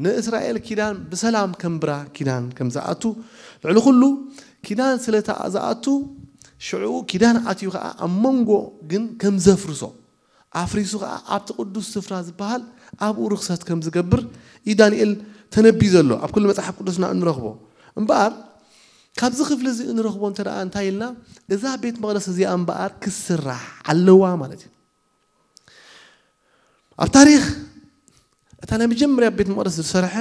ንእስራኤል ኪዳን ብሰላም ከንብራ ኪዳን ከም ዝኣቱ ልዕሊ ኩሉ ኪዳን ስለ ዝኣቱ ሽዑ ኪዳን ኣትዩ ኸዓ ኣብ መንጎ ግን ከም ዘፍርሶ ኣፍሪሱ ኸዓ ኣብቲ ቅዱስ ስፍራ ዝበሃል ኣብኡ ርኽሰት ከም ዝገብር እዩ ዳንኤል ተነቢዩ ዘሎ ኣብ ኩሉ መፅሓፍ ቅዱስና እንረኽቦ። እምበኣር ካብዚ ክፍሊ እዚ እንረኽቦ እንተ ደኣ እንታይ ኢልና እዛ ቤት መቕደስ እዚኣ እምበኣር ክስራሕ ኣለዋ ማለት እዩ። ኣብ ታሪኽ እታ ናይ መጀመርያ ቤት መቕደስ ዝሰርሐ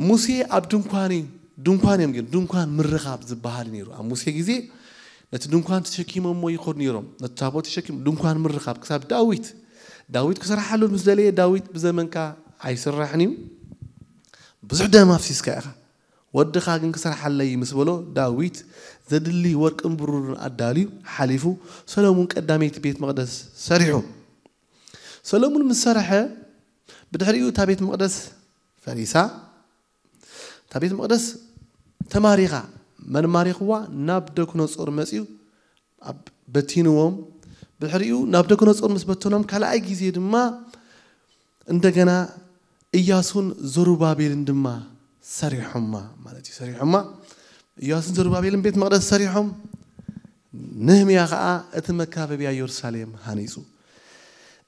ሙሴ ኣብ ድንኳን እዩ። ድንኳን እዮም ግን ድንኳን ምርኻብ ዝበሃል እዩ ነይሩ። ኣብ ሙሴ ግዜ ነቲ ድንኳን ተሸኪሞሞ ይኸዱ ነይሮም። ነቲ ታቦት ተሸኪሙ ድንኳን ምርኻብ ክሳብ ዳዊት ዳዊት ክሰርሓሉ ምስ ደለየ ዳዊት ብዘመንካ ኣይስራሕን እዩ ብዙሕ ደም ኣፍሲስካ ኢኻ ወድኻ ግን ክሰርሓለይ ምስ በሎ ዳዊት ዘድሊ ወርቅን ብሩርን ኣዳልዩ ሓሊፉ ሰሎሙን ቀዳመይቲ ቤት መቕደስ ሰሪሑ። ሰሎሙን ምስ ሰርሐ ብድሕሪኡ እታ ቤት መቕደስ ፈሪሳ። እታ ቤት መቕደስ ተማሪኻ መን ማሪኽዋ ናብ ደኩነጾር መጺኡ ኣብ በቲንዎም። ብድሕሪኡ ናብ ደኩነጾር ምስ በተኖም ካልኣይ ግዜ ድማ እንደገና እያሱን ዘሩባቤልን ድማ ሰሪሖማ ማለት እዩ። ሰሪሖማ እያሱን ዘሩባቤልን ቤት መቕደስ ሰሪሖም። ነህምያ ከዓ እቲ መካበቢያ ኢየሩሳሌም ሃኒጹ።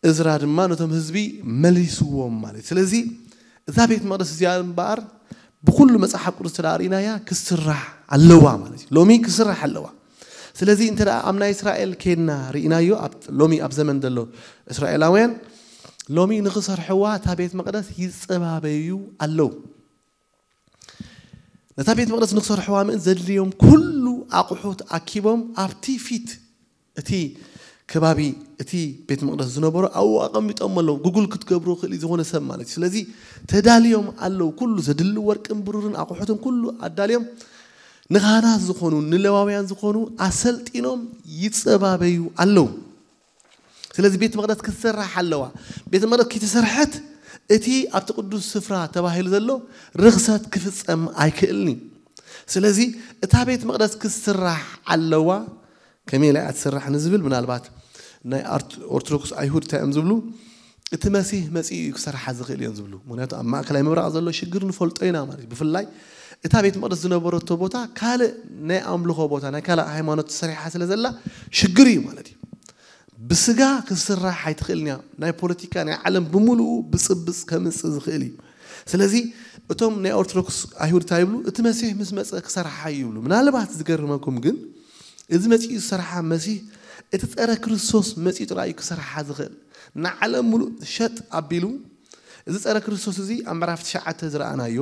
እዝራ ድማ ነቶም ህዝቢ መሊስዎም ማለት እዩ። ስለዚ እዛ ቤት መቕደስ እዚኣ እምበኣር ብኩሉ መጽሓፍ ቅዱስ ተዳርእናያ ክስራሕ ኣለዋ ማለት እዩ። ሎሚ ክስራሕ ኣለዋ። ስለዚ እንተ ደኣ ኣብ ናይ እስራኤል ኬድና ርኢናዮ ኣብ ሎሚ ኣብ ዘመን ዘሎ እስራኤላውያን ሎሚ ንኽሰርሕዋ እታ ቤት መቕደስ ይጸባበዩ ኣለዉ። ነታ ቤት መቕደስ ንኽሰርሕዋ ምእን ዘድልዮም ኩሉ ኣቑሑት ኣኪቦም ኣብቲ ፊት እቲ ከባቢ እቲ ቤት መቕደስ ዝነበሮ ኣብኡ ኣቐሚጦም ኣለዉ። ጉጉል ክትገብሩ ክእል ዝኾነ ሰብ ማለት እዩ። ስለዚ ተዳልዮም ኣለዉ። ኩሉ ዘድሊ ወርቅን ብሩርን ኣቑሑትን ኩሉ ኣዳልዮም ንኻህናት ዝኾኑ ንሌዋውያን ዝኾኑ ኣሰልጢኖም ይጸባበዩ ኣለዉ። ስለዚ ቤት መቕደስ ክትሰራሕ ኣለዋ። ቤት መቕደስ ከይተሰርሐት እቲ ኣብቲ ቅዱስ ስፍራ ተባሂሉ ዘሎ ርኽሰት ክፍጸም ኣይክእልን እዩ። ስለዚ እታ ቤት መቕደስ ክትስራሕ ኣለዋ። ከመይ ኢላ እያ ትስራሕ ንዝብል ምናልባት ናይ ኦርቶዶክስ ኣይሁድ እንታይ እዮም ዝብሉ እቲ መሲህ መፂኡ እዩ ክሰርሓ ዝኽእል እዮም ዝብሉ። ምክንያቱ ኣብ ማእከላይ ምብራቕ ዘሎ ሽግር ንፈልጦ ኢና ማለት እዩ። ብፍላይ እታ ቤት መቕደስ ዝነበረቶ ቦታ ካልእ ናይ ኣምልኾ ቦታ ናይ ካልእ ሃይማኖት ተሰሪሓ ስለ ዘላ ሽግር እዩ ማለት እዩ። ብስጋ ክስራሕ ኣይትኽእልን እያ። ናይ ፖለቲካ ናይ ዓለም ብምሉኡ ብፅብፅ ከምፅእ ዝኽእል እዩ። ስለዚ እቶም ናይ ኦርቶዶክስ ኣይሁድ እንታይ ይብሉ? እቲ መሲሕ ምስ መፀ ክሰርሓ እዩ ይብሉ። ምናልባት ዝገርመኩም ግን እዚ መፂኡ ዝሰርሓ መሲህ እቲ ፀረ ክርስቶስ መፂኡ ጥራይ እዩ ክሰርሓ ዝኽእል። ንዓለም ሙሉእ ሸጥ ኣቢሉ እዚ ፀረ ክርስቶስ እዚ ኣብ ምዕራፍ ትሽዓተ ዝረኣናዮ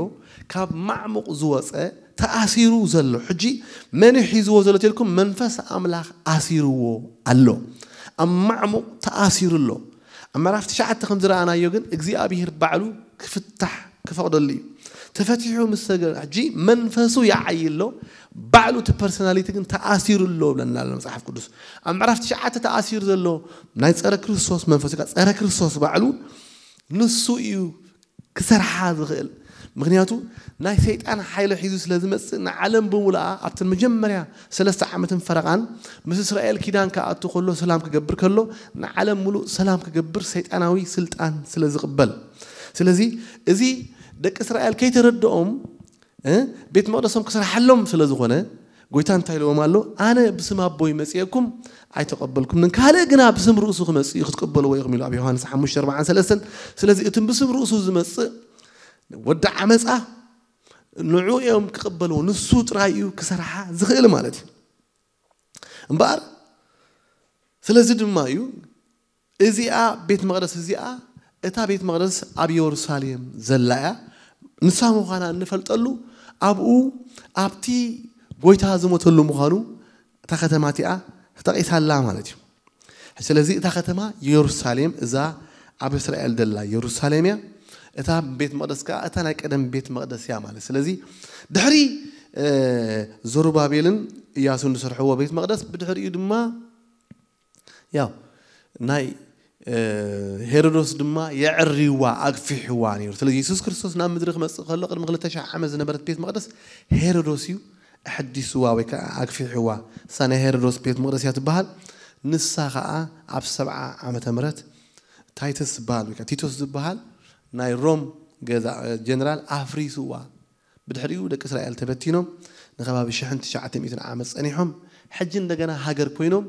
ካብ ማዕሙቕ ዝወፀ ተኣሲሩ ዘሎ። ሕጂ መን እዩ ሒዝዎ ዘሎ ተልኩም? መንፈስ ኣምላኽ ኣሲርዎ ኣሎ። ኣብ ማዕሙቕ ተኣሲሩ ኣሎ። ኣብ ምዕራፍ ትሽዓተ ከም ዝረኣናዮ ግን እግዚኣብሔር ባዕሉ ክፍታሕ ክፈቕደሉ እዩ። ተፈቲሑ ምስ ሰገ ሕጂ መንፈሱ ይዓይ ኣሎ። ባዕሉ እቲ ፐርሶናሊቲ ግን ተኣሲሩ ኣሎ ብለና ኣሎ መጽሓፍ ቅዱስ። ኣብ ምዕራፍ ትሽዓተ ተኣሲሩ ዘሎ ናይ ጸረ ክርስቶስ መንፈስ፣ ጸረ ክርስቶስ ባዕሉ ንሱ እዩ ክሰርሓ ዝኽእል። ምክንያቱ ናይ ሰይጣን ሓይሊ ሒዙ ስለ ዝመጽእ ንዓለም ብምሉኣ ኣብተን መጀመርያ ሰለስተ ዓመትን ፈረቓን ምስ እስራኤል ኪዳን ክኣቱ ከሎ ሰላም ክገብር ከሎ ንዓለም ሙሉእ ሰላም ክገብር ሰይጣናዊ ስልጣን ስለ ዝቕበል። ስለዚ እዚ ደቂ እስራኤል ከይተረድኦም እ፣ ቤት መቕደሶም ክሰርሓሎም ስለ ዝኾነ ጎይታ እንታይ ኢልዎም ኣሎ? ኣነ ብስም ኣቦይ መጺኤኩም ኣይተቐበልኩምን፣ ካልእ ግና ብስም ርእሱ ክመጽእ እዩ ክትቀበልዎ ኢኹም ኢሉ ኣብ ዮሃንስ ሓሙሽተ ኣርባዓን ሰለስተን። ስለዚ እቲ ብስም ርእሱ ዝመጽእ ወዲ ዓመጻ ንዑ እዮም ክቐበልዎ፣ ንሱ ጥራይ እዩ ክሰርሓ ዝኽእል ማለት እዩ። እምበኣር ስለዚ ድማ እዩ እዚኣ ቤት መቕደስ እዚኣ እታ ቤት መቕደስ ኣብ የሩሳሌም ዘላ እያ። ንሳ ምዃና እንፈልጠሉ ኣብኡ ኣብቲ ጎይታ ዝሞተሉ ምዃኑ እታ ከተማ እቲኣ ተጠቒሳላ ማለት እዩ። ስለዚ እታ ከተማ የሩሳሌም እዛ ኣብ እስራኤል ዘላ የሩሳሌም እያ። እታ ቤት መቕደስ ከኣ እታ ናይ ቀደም ቤት መቕደስ እያ ማለት። ስለዚ ድሕሪ እ፣ ዘሩባቤልን እያሱን ዝሰርሕዎ ቤት መቕደስ ብድሕሪኡ ድማ ያው ናይ እ፣ ሄሮዶስ ድማ የዕርይዋ ኣግፊሕዋ ነይሩ። ስለዚ የሱስ ክርስቶስ ናብ ምድሪ ክመጽእ ከሎ ቅድሚ ክልተ ሽሕ ዓመት ዝነበረት ቤት መቕደስ ሄሮዶስ እዩ ኣሐዲስዋ ወይ ከዓ ኣግፊሕዋ። እሳ ናይ ሄሮዶስ ቤት መቕደስ እያ ትበሃል። ንሳ ከዓ ኣብ ሰብዓ ዓመተ ምህረት ታይተስ ዝበሃል ወይ ከዓ ቲቶስ ዝበሃል ናይ ሮም ገዛ ጀነራል ኣፍሪስዋ። ብድሕሪኡ ደቂ እስራኤል ተበቲኖም ንከባቢ ሽሕን ትሽዓተ ሚእትን ዓመት ጸኒሖም። ሕጂ እንደገና ሃገር ኮይኖም።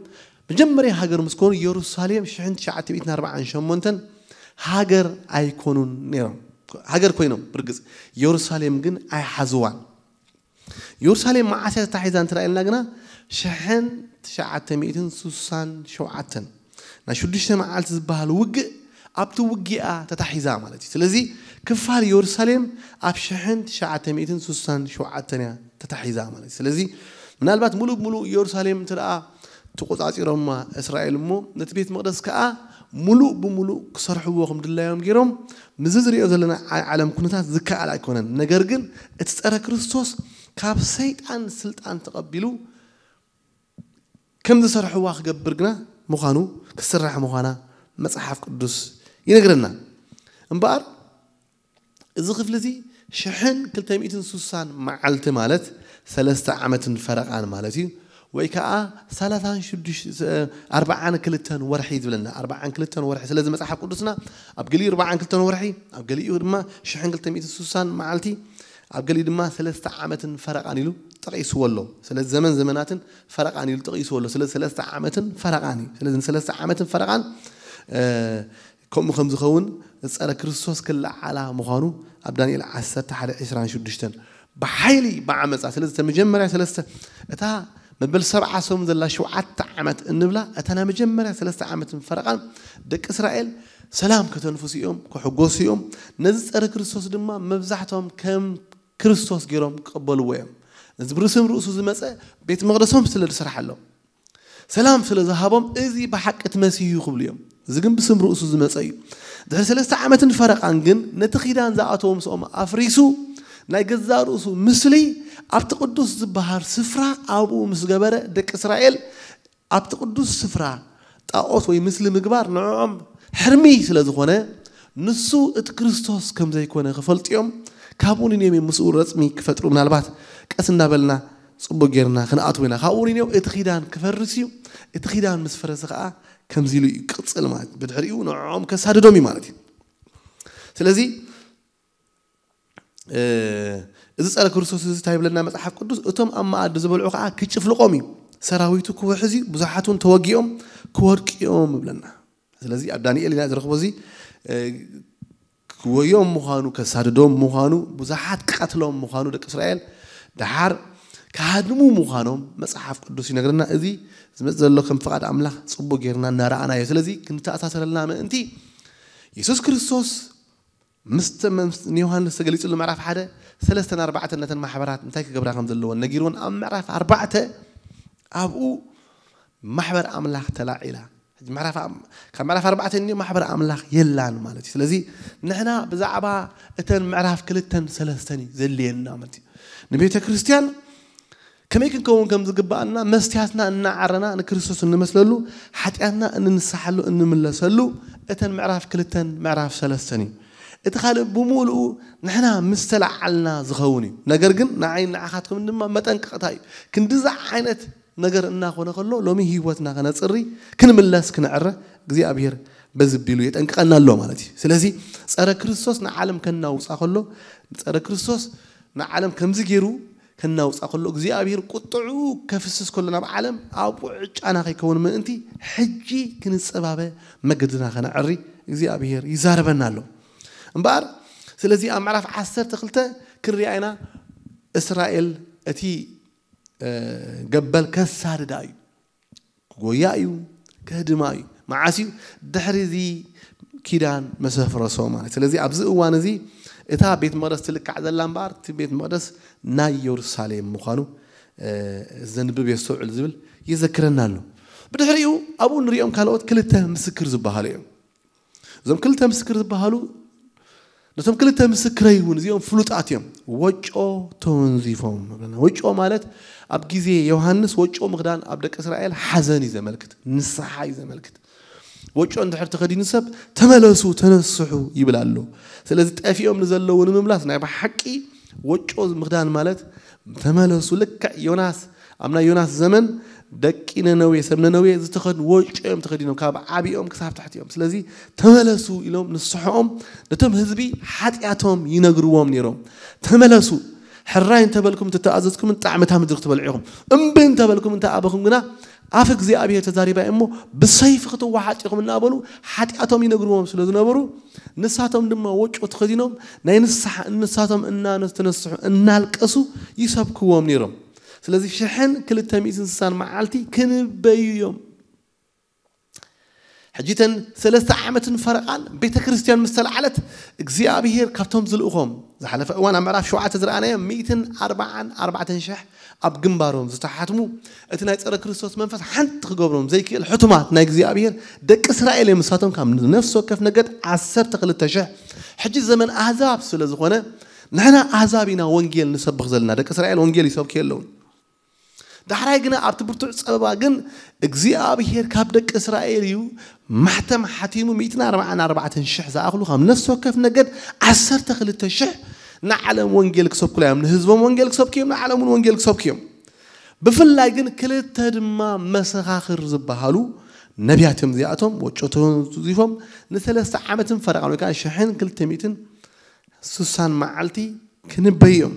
መጀመርያ ሃገር ምስ ኮኑ የሩሳሌም ሽሕን ትሽዓተ ሚእትን ኣርባዓን ሸሞንተን ሃገር ኣይኮኑን ነይሮም። ሃገር ኮይኖም ብርግጽ የሩሳሌም ግን ኣይሓዝዋን። የሩሳሌም መዓስ እያ ተታሒዛ እንተ ኢልና ግና ሽሕን ትሽዓተ ሚእትን ሱሳን ሸውዓተን ናይ ሽዱሽተ መዓልቲ ዝበሃል ውግእ ኣብቲ ውጊኣ ተታሒዛ ማለት እዩ። ስለዚ ክፋል የሩሳሌም ኣብ ሽሕን ትሽዓተ ሚእትን ሱሳን ሸውዓተን እያ ተታሒዛ ማለት እዩ። ስለዚ ምናልባት ሙሉእ ብሙሉእ የሩሳሌም እንተ ደኣ ተቆጻጺሮማ እስራኤል እሞ ነቲ ቤት መቕደስ ከኣ ሙሉእ ብሙሉእ ክሰርሕዎ ከም ድላዮም ገይሮም ምዚ ዝሪኦ ዘለና ዓ-፣ ዓለም ኩነታት ዝከኣል ኣይኮነን። ነገር ግን እቲ ጸረ ክርስቶስ ካብ ሰይጣን ስልጣን ተቐቢሉ ከም ዝሰርሕዋ ክገብር ግና ምዃኑ፣ ክስራሕ ምዃና መጽሓፍ ቅዱስ ይነግረና። እምበኣር እዚ ክፍሊ እዚ ሽሕን ክልተ ሚእትን ሱሳን መዓልቲ ማለት ሰለስተ ዓመትን ፈረቓን ማለት እዩ። ወይ ከዓ ሰላሳን ሽዱሽተ፣ ኣርባዓን ክልተን ወርሒ ዝብለና፣ ኣርባዓን ክልተን ወርሒ። ስለዚ መጽሓፍ ቅዱስና ኣብ ገሊኡ ኣርባዓን ክልተን ወርሒ፣ ኣብ ገሊኡ ድማ ሽሕን ክልተ ሚእትን ሱሳን መዓልቲ፣ ኣብ ገሊኡ ድማ ሰለስተ ዓመትን ፈረቓን ኢሉ ጠቒስዎ ኣሎ። ስለዚ ዘመን ዘመናትን ፈረቓን ኢሉ ጠቒስዎ ኣሎ። ስለዚ ሰለስተ ዓመትን ፈረቓን እዩ። ስለዚ ንሰለስተ ዓመትን ፈረቓን፣ እ፣ ከምኡ ከም ዝኸውን ጸረ ክርስቶስ ክለዓላ ምዃኑ ኣብ ዳንኤል ዓሰርተ ሓደ ዕስራን ሽዱሽተን ብሓይሊ ብዓመጻ። ስለዚ እተን መጀመርያ ሰለስተ፣ እታ መበል ሰብዓ ሰሙን ዘላ ሸውዓተ ዓመት እንብላ፣ እታ ናይ መጀመርያ ሰለስተ ዓመትን ፈረቓን ደቂ እስራኤል ሰላም ከተንፍሱ እዮም፣ ክሕጎሱ እዮም። ነዚ ጸረ ክርስቶስ ድማ መብዛሕትኦም ከም ክርስቶስ ገይሮም ክቕበልዎ እዮም። እዚ ብርስም ርእሱ ዝመጸ ቤት መቕደሶም ስለ ዝሰርሓሎም፣ ሰላም ስለ ዝሃቦም፣ እዚ ብሓቂ እቲ መሲህ እዩ ክብሉ እዮም። እዚ ግን ብስም ርእሱ ዝመጸ እዩ። ድሕሪ ሰለስተ ዓመትን ፈረቓን ግን ነቲ ኪዳን ዝኣተዎ ምስኦም ኣፍሪሱ፣ ናይ ገዛእ ርእሱ ምስሊ ኣብቲ ቅዱስ ዝበሃል ስፍራ ኣብኡ ምስ ገበረ፣ ደቂ እስራኤል ኣብቲ ቅዱስ ስፍራ ጣዖት ወይ ምስሊ ምግባር ንዕኦም ሕርሚ ስለ ዝኾነ፣ ንሱ እቲ ክርስቶስ ከም ዘይኮነ ክፈልጡ እዮም። ካብኡ ንንዮም እዮም ምስኡ ረጽሚ ክፈጥሩ። ምናልባት ቀስ እናበልና ጽቡቕ ጌርና ክንኣትዎ ኢና። ካብኡ ንንዮም እቲ ኪዳን ክፈርስ እዩ። እቲ ኪዳን ምስ ፈረሰ ከኣ ከምዚ ኢሉ ይቅጽል ማለት እዩ። ብድሕሪኡ ንዕኦም ከሳድዶም እዩ ማለት እዩ። ስለዚ፣ እ፣ እዚ ጸረ ክርስቶስ እዚ እንታይ ይብለና መጽሓፍ ቅዱስ? እቶም ኣብ መኣዲ ዝበልዑ ከኣ ክጭፍልቖም እዩ። ሰራዊቱ ክውሕዝ እዩ፣ ብዙሓት እውን ተወጊኦም ክወድቁ እዮም ይብለና። ስለዚ ኣብ ዳንኤል ኢና ዝረኽቦ እዚ፣ እ፣ ክወዮም ምዃኑ፣ ከሳድዶም ምዃኑ፣ ብዙሓት ክቐትሎም ምዃኑ፣ ደቂ እስራኤል ደሓር ክሃድሙ ምዃኖም መጽሓፍ ቅዱስ ይነግረና። እዚ ዝመጽእ ዘሎ ከም ፍቓድ ኣምላኽ ጽቡቕ ጌርና እናረኣናዮ። ስለዚ ክንተኣሳሰረልና ምእንቲ የሱስ ክርስቶስ ምስተ ንዮሃንስ ተገሊጹሉ ምዕራፍ ሓደ ሰለስተን ኣርባዕተን ነተን ማሕበራት እንታይ ክገብራ ከም ዘለወን ነጊርወን ኣብ ምዕራፍ ኣርባዕተ ኣብኡ ማሕበር ኣምላኽ ተላዒላ። ካብ ምዕራፍ ኣርባዕተ እ ማሕበር ኣምላኽ የላን ማለት እዩ። ስለዚ ንሕና ብዛዕባ እተን ምዕራፍ ክልተን ሰለስተን እዩ ዘድልየና ማለት እዩ። ንቤተ ክርስቲያን ከመይ ክንከውን ከም ዝግባኣና መስትያትና እናዓረና ንክርስቶስ እንመስለሉ ሓጢኣትና እንንስሓሉ እንምለሰሉ እተን ምዕራፍ ክልተን ምዕራፍ ሰለስተን እዩ። እቲ ካልእ ብምሉኡ ንሕና ምስ ተለዓልና ዝኸውን እዩ። ነገር ግን ንዓይ ንዓኻትኩም ድማ መጠንቀቕታ እዩ። ክንድዚ ዓይነት ነገር እናኾነ ከሎ ሎሚ ህይወትና ከነፅሪ ክንምለስ ክንዕረ እግዚኣብሔር በዚ ቢሉ የጠንቅቐና ኣሎ ማለት እዩ። ስለዚ ጸረ ክርስቶስ ንዓለም ከናውፃ ከሎ ጸረ ክርስቶስ ንዓለም ከምዚ ገይሩ ከናውፃ ከሎ እግዚኣብሔር ቁጥዑ ከፍስስ ከሎ ናብ ዓለም ኣብኡ ዕጫና ከይከውን ምእንቲ ሕጂ ክንጸባበ መገድና ከነዕሪ እግዚኣብሔር ይዛረበና ኣሎ። እምበኣር ስለዚ ኣብ ምዕራፍ ዓሰርተ ክልተ ክንሪኣ ኢና። እስራኤል እቲ ገበል ከሳድዳ እዩ። ክጎያ እዩ፣ ከህድማ እዩ። መዓስ እዩ? ድሕሪ እዚ ኪዳን መሰፍረሶ ማለት። ስለዚ ኣብዚ እዋን እዚ እታ ቤት መቅደስ ትልካዕ ዘላ እምበኣር እቲ ቤት መቅደስ ናይ የሩሳሌም ምዃኑ ዘንብብ የስተውዕል ዝብል ይዘክረና ኣሎ። ብድሕሪኡ ኣብኡ ንሪኦም ካልኦት ክልተ ምስክር ዝበሃሉ እዮም። እዞም ክልተ ምስክር ዝበሃሉ ነቶም ክልተ ምስክረይ እውን እዚኦም ፍሉጣት እዮም። ወጮ ተወንዚፎም። ወጮ ማለት ኣብ ግዜ ዮሃንስ ወጮ ምኽዳን ኣብ ደቂ እስራኤል ሓዘን እዩ ዘመልክት፣ ንስሓ እዩ ዘመልክት። ወጮ እንድሕር ተኸዲኑ ሰብ ተመለሱ፣ ተነስሑ ይብል ኣሎ። ስለዚ ጠፊኦም ንዘለዉ ንምምላስ ናይ ብሓቂ ወጮ ምኽዳን ማለት ተመለሱ። ልክዕ ዮናስ ኣብ ናይ ዮናስ ዘመን ደቂ ነነዌ ሰብ ነነዌ ዝተኸድኑ ወጮ እዮም ተኸዲኖም ካብ ዓቢኦም ክሳብ ትሕቲኦም። ስለዚ ተመለሱ ኢሎም ንስሕኦም ነቶም ህዝቢ ሓጢኣቶም ይነግርዎም ነይሮም። ተመለሱ ሕራይ እንተበልኩም እንተተኣዘዝኩም ጣዕሚ እታ ምድሪ ክትበልዑ ኢኹም። እምቢ እንተበልኩም እንተ ኣበኹም ግና ኣፍ እግዚኣብሔር ተዛሪባ እሞ ብሰይፊ ክትወሓጡ ኢኹም እናበሉ ሓጢኣቶም ይነግርዎም ስለ ዝነበሩ ንሳቶም ድማ ወጮ ተኸዲኖም ናይ ንስሓ ንሳቶም እናተነስሑ እናልቀሱ ይሰብክዎም ነይሮም። ስለዚ ሽሕን ክልተ ሚእትን ስሳን መዓልቲ ክንበዩ እዮም። ሕጂ እተን ሰለስተ ዓመትን ፈረቓን ቤተ ክርስቲያን ምስ ተለዓለት እግዚኣብሔር ካብቶም ዝልእኾም ዝሓለፈ እዋን ኣብ ምዕራፍ ሸውዓተ ዝረኣናዮ ሚእትን ኣርባዓን ኣርባዕተን ሽሕ ኣብ ግንባሮም ዝተሓትሙ እቲ ናይ ጸረ ክርስቶስ መንፈስ ሓንቲ ክገብሮም ዘይክእል ሕቱማት ናይ እግዚኣብሔር ደቂ እስራኤል እዮም። ንሳቶም ካብ ነፍሲ ወከፍ ነገድ ዓሰርተ ክልተ ሽሕ። ሕጂ ዘመን ኣህዛብ ስለ ዝኾነ ንሕና ኣህዛብ ኢና ወንጌል ንሰብኽ ዘለና። ደቂ እስራኤል ወንጌል ይሰብኩ የለውን። ዳሕራይ ግና ኣብቲ ብርቱዕ ጸበባ ግን እግዚኣብሔር ካብ ደቂ እስራኤል እዩ ማሕተም ሓቲሙ ሚእትን ኣርባዓን ኣርባዕተን ሽሕ ዝኣኽሉ ካብ ነፍሲ ወከፍ ነገድ ዓሰርተ ክልተ ሽሕ ንዓለም ወንጌል ክሰብኩላ እዮም። ንህዝቦም ወንጌል ክሰብኩ እዮም፣ ንዓለም እውን ወንጌል ክሰብኩ እዮም። ብፍላይ ግን ክልተ ድማ መሰኻኽር ዝበሃሉ ነቢያት እዮም። እዚኣቶም ወጮ ተወንዚፎም ንሰለስተ ዓመትን ፈረቓን ወይ ከዓ ሽሕን ክልተ ሚእትን ስሳን መዓልቲ ክንበዩ እዮም።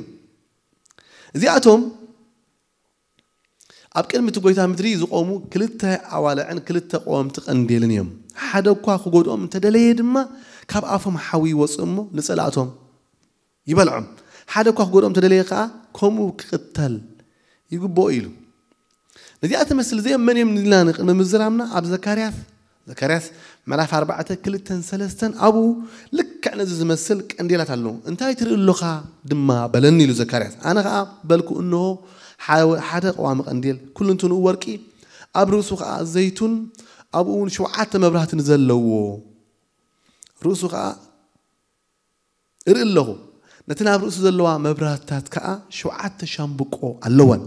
እዚኣቶም ኣብ ቅድሚ እቲ ጎይታ ምድሪ ዝቖሙ ክልተ ኣዋልዕን ክልተ ቀወምቲ ቀንዴልን እዮም። ሓደ እኳ ክጎድኦም እንተደለየ ድማ ካብ ኣፎም ሓዊ ይወፅእ እሞ ንጸላእቶም ይበልዖም። ሓደ እኳ ክጎድኦም እንተደለየ ከዓ ከምኡ ክቕተል ይግብኦ ኢሉ። ነዚኣ ትመስል እዚኦም መን እዮም ንልና ንቅድሚ ምዝራምና ኣብ ዘካርያስ ዘካርያስ ምዕራፍ ኣርባዕተ ክልተን ሰለስተን ኣብኡ ልክዕ ነዚ ዝመስል ቀንዴላት ኣለዉ። እንታይ ትርኢ ኣሎኻ ድማ በለኒ ኢሉ ዘካርያስ። ኣነ ኸዓ በልኩ እንሆ ሓደ ቀዋሚ ቀንዴል ኩልንትንኡ ወርቂ ኣብ ርእሱ ኸዓ ዘይቱን ኣብኡ እውን ሸውዓተ መብራህትን ዘለዎ ርእሱ ኸዓ እርኢ ኣለኹ። ነተን ኣብ ርእሱ ዘለዋ መብራህትታት ከኣ ሸውዓተ ሻምብቆ ኣለወን።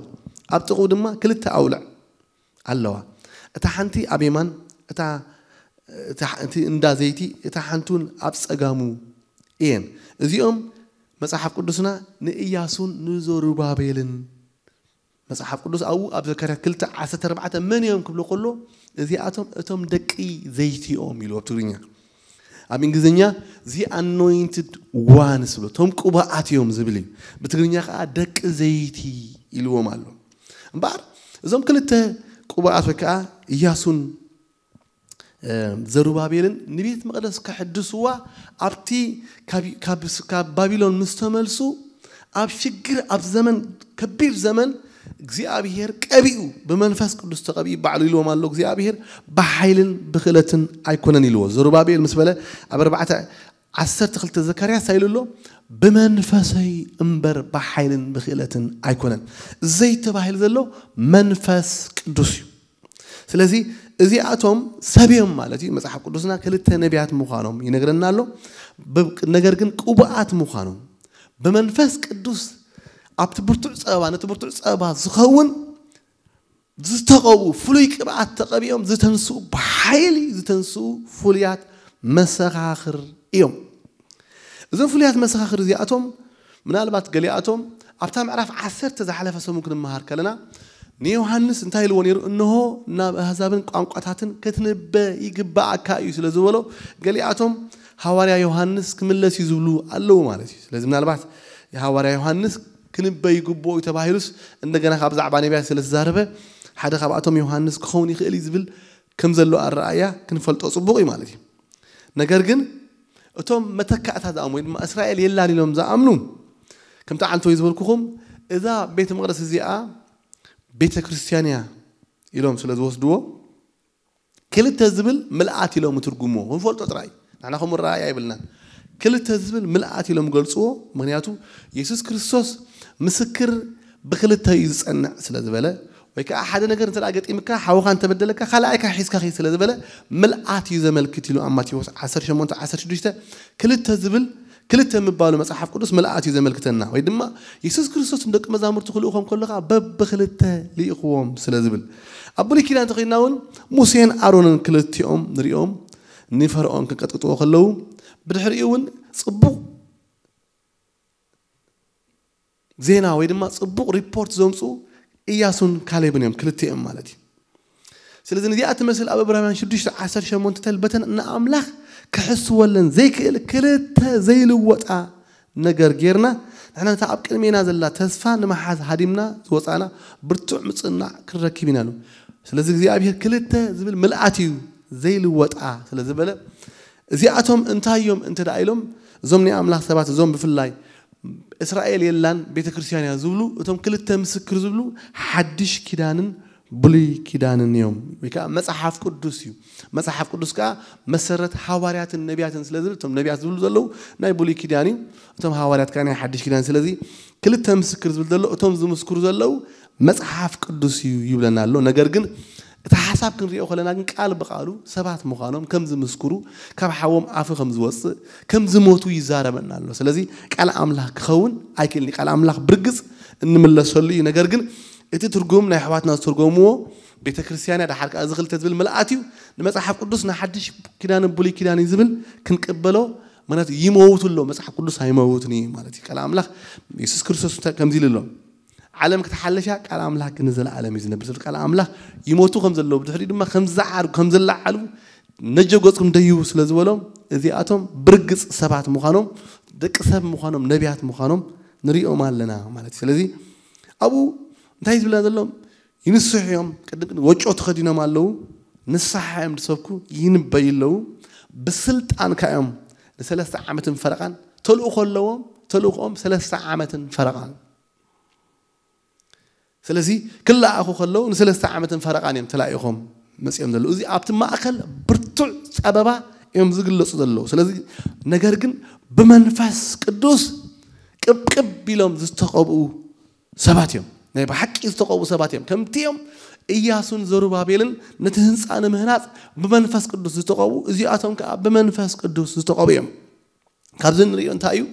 ኣብ ጥቕኡ ድማ ክልተ ኣውልዕ ኣለዋ። እታ ሓንቲ ኣብ የማን፣ እታ እቲ እንዳ ዘይቲ፣ እታ ሓንቲ እውን ኣብ ጸጋሙ እየን። እዚኦም መጽሓፍ ቅዱስና ንእያሱን ንዘሩባቤልን መጽሓፍ ቅዱስ ኣብኡ ኣብ ዘካርያስ ክልተ ዓሰርተ ኣርባዕተ መን እዮም ክብሎ ከሎ እዚኣቶም እቶም ደቂ ዘይቲኦም ኢሉ ኣብ ትግርኛ ኣብ እንግሊዝኛ the anointed ones ብሎ እቶም ቅቡኣት እዮም ዝብል እዩ። ብትግርኛ ከዓ ደቂ ዘይቲ ኢልዎም ኣሎ። እምበኣር እዞም ክልተ ቅቡኣት ወይ ከዓ እያሱን ዘሩባቤልን ንቤት መቕደስ ከሕድስዋ ኣብቲ ካብ ባቢሎን ምስ ተመልሱ ኣብ ሽግር ኣብ ዘመን ከቢድ ዘመን እግዚኣብሔር ቀቢኡ ብመንፈስ ቅዱስ ተቐቢኡ ባዕሉ ኢልዎም ኣሎ። እግዚኣብሔር ብሓይልን ብክእለትን ኣይኮነን ኢልዎ። ዘሩባቤል ምስ በለ ኣብ ኣርባዕተ ዓሰርተ ክልተ ዘካርያስ እንታይ ኢሉ ኣሎ? "ብመንፈሰይ እምበር ብሓይልን ብክእለትን ኣይኮነን." ዘይተባሂል ዘሎ መንፈስ ቅዱስ እዩ። ስለዚ እዚኣቶም ሰብ እዮም ማለት እዩ። መጽሓፍ ቅዱስና ክልተ ነቢያት ምዃኖም ይነግረና ኣሎ። ብ-፣ ነገር ግን ቅቡኣት ምዃኖም፣ ብመንፈስ ቅዱስ ኣብቲ ብርቱዕ ጸበባ፣ ነቲ ብርቱዕ ጸበባ ዝኸውን ዝተቐብኡ፣ ፍሉይ ቅብኣት ተቐቢኦም ዝተንስኡ፣ ብሓይሊ ዝተንስኡ ፍሉያት መሰኻኽር እዮም። እዞም ፍሉያት መሰኻኽር እዚኣቶም፣ ምናልባት ገሊኣቶም ኣብታ ምዕራፍ ዓሰርተ ዝሓለፈ ሰሙን ክንመሃር ከለና፣ ንዮሃንስ እንታይ ኢልዎ ነይሩ? "እንሆ ናብ ኣህዛብን ቋንቋታትን ክትንበ ይግባኣካ እዩ" ስለ ዝበሎ፣ ገሊኣቶም ሃዋርያ ዮሃንስ ክምለስ እዩ ዝብሉ ኣለዉ ማለት እዩ። ስለዚ ምናልባት ሃዋርያ ዮሃንስ ክንበ ይግብኦ እዩ ተባሂሉስ፣ እንደገና ካብ ዛዕባ ነቢያት ስለ ዝተዛረበ፣ ሓደ ካብኣቶም ዮሃንስ ክኸውን ይኽእል እዩ ዝብል ከም ዘሎ ኣረኣእያ ክንፈልጦ ጽቡቕ እዩ ማለት እዩ። ነገር ግን እቶም መተካእታ ዝኣምኑ ወይ ድማ እስራኤል የላን ኢሎም ዝኣምኑ፣ ከምቲ ዓንተወይ ዝበልኩኹም፣ እዛ ቤተ መቕደስ እዚኣ ቤተ ክርስቲያን እያ ኢሎም ስለ ዝወስድዎ፣ ክልተ ዝብል ምልኣት ኢሎም ትርጉምዎ። ክንፈልጦ ጥራይ። ንሕና ከምኡ ረኣይ ኣይብልናን። ክልተ ዝብል ምልኣት ኢሎም ገልጽዎ። ምኽንያቱ የሱስ ክርስቶስ ምስክር ብክልተ እዩ ዝጸንዕ ስለ ዝበለ፣ ወይ ከዓ ሓደ ነገር እንተ ደኣ ገጢምካ፣ ሓውኻ እንተበደለካ፣ ካልኣይካ ሒዝካ ኺድ ስለ ዝበለ፣ ምልኣት እዩ ዘመልክት ኢሉ ኣብ ማቴዎስ ዓሰርተ ሸሞንተ ዓሰርተ ሽዱሽተ ክልተ ዝብል፣ ክልተ ምባሉ መጽሓፍ ቅዱስ ምልኣት እዩ ዘመልክተና። ወይ ድማ የሱስ ክርስቶስ ንደቂ መዛሙርቱ ክልእኾም ከሎ ኸዓ በብኽልተ ልኢኽዎም ስለ ዝብል። ኣብ ብሉይ ኪዳን እንተኺድና እውን ሙሴን ኣሮንን ክልቲኦም ንሪኦም ንፈርዖን ክቀጥቅጥዎ ከለዉ፣ ብድሕሪኡ እውን ጽቡቕ ዜና ወይ ድማ ጽቡቕ ሪፖርት ዘምጽኡ ኢያሱን ካሌብን እዮም፣ ክልቲኦም ማለት እዩ። ስለዚ ነዚኣ ትመስል ኣብ ዕብራውያን ሽዱሽተ ዓሰርተ ሸሞንተ ተልበተን ንኣምላኽ ክሕስወለን ዘይክእል ክልተ ዘይልወጣ ነገር ጌርና፣ ንሕና ነታ ኣብ ቅድሜና ዘላ ተስፋ ንምሓዝ ሃዲምና ዝወጻና ብርቱዕ ምጽንናዕ ክንረክብ ኢና ኢሉ። ስለዚ እግዚኣብሔር ክልተ ዝብል ምልኣት እዩ ዘይልወጣ ስለ ዝበለ፣ እዚኣቶም እንታይ እዮም እንተ ደኣ ኢሎም፣ እዞም ናይ ኣምላኽ ሰባት፣ እዞም ብፍላይ እስራኤል የላን ቤተ ክርስቲያን እያ ዝብሉ፣ እቶም ክልተ ምስክር ዝብሉ ሓድሽ ኪዳንን ብሉይ ኪዳንን እዮም። ወይ ከዓ መጽሓፍ ቅዱስ እዩ። መጽሓፍ ቅዱስ ከዓ መሰረት ሃዋርያትን ነቢያትን ስለ ዝብል፣ እቶም ነቢያት ዝብሉ ዘለዉ ናይ ብሉይ ኪዳን እዩ፣ እቶም ሃዋርያት ከዓ ናይ ሓድሽ ኪዳን። ስለዚ ክልተ ምስክር ዝብል ዘሎ፣ እቶም ዝምስክሩ ዘለዉ መጽሓፍ ቅዱስ እዩ ይብለና ኣሎ። ነገር ግን እቲ ሓሳብ ክንሪኦ ከለና ግን ቃል ብቃሉ ሰባት ምዃኖም ከም ዝምስክሩ፣ ካብ ሓዎም ኣፍ ከም ዝወጽእ፣ ከም ዝሞቱ ይዛረበና ኣሎ። ስለዚ ቃል ኣምላኽ ክኸውን ኣይክእልን እዩ። ቃል ኣምላኽ ብርግጽ እንምለሰሉ እዩ። ነገር ግን እቲ ትርጉም ናይ ኣሕዋትና ዝተርጎምዎ ቤተ ክርስቲያን እያ፣ ደሓር ከኣ እዚ ክልተ ዝብል ምልኣት እዩ። ንመጽሓፍ ቅዱስ ንሓድሽ ኪዳንን ብሉይ ኪዳን እዩ ዝብል ክንቅበሎ፣ ምኽንያቱ ይመውት ኣሎ፣ መጽሓፍ ቅዱስ ኣይመውትን እዩ ማለት እዩ። ቃል ኣምላኽ የሱስ ክርስቶስ እንታይ ከምዚ ኢሉ ኣሎ፣ "ዓለም ክትሓልፍ እያ፣ ቃል ኣምላኽ ግን ንዘለኣለም እዩ ዝነብር" ዝብል ቃል ኣምላኽ ይሞቱ ከም ዘለዉ፣ ብድሕሪኡ ድማ ከም ዝዓርጉ፣ ከም ዝለዓሉ ነጀ ገጽኩም ደይቡ ስለ ዝበሎም፣ እዚኣቶም ብርግጽ ሰባት ምዃኖም፣ ደቂ ሰብ ምዃኖም፣ ነቢያት ምዃኖም ንሪኦም ኣለና ማለት እዩ። ስለዚ ኣብኡ እንታይ ዝብለና ዘሎ? ይንስሑ እዮም፣ ቅድም ቅድም ወጮ ተኸዲኖም ኣለዉ፣ ንስሓ እዮም ዝሰብኩ፣ ይንበዩ ኣለዉ፣ ብስልጣንካ እዮም ንሰለስተ ዓመትን ፈረቓን፣ ተልእኾ ኣለዎም፣ ተልእኾኦም ሰለስተ ዓመትን ፈረቓን። ስለዚ ክለኣኹ ከለዉ ንሰለስተ ዓመትን ፈረቓን እዮም ተላኢኾም መጺኦም ዘለዉ። እዚ ኣብቲ ማእከል ብርቱዕ ጸበባ እዮም ዝግለጹ ዘለዉ። ስለዚ ነገር ግን ብመንፈስ ቅዱስ ቅብቅብ ኢሎም ዝተቐብኡ ሰባት እዮም። ናይ ብሓቂ ዝተቐብኡ ሰባት እዮም። ከምቲ እዮም ኢያሱን ዘሩባቤልን ነቲ ህንጻ ንምህናጽ ብመንፈስ ቅዱስ ዝተቐብኡ፣ እዚኣቶም ከኣ ብመንፈስ ቅዱስ ዝተቐብኡ እዮም። ካብዚ ንሪኦ እንታይ እዩ?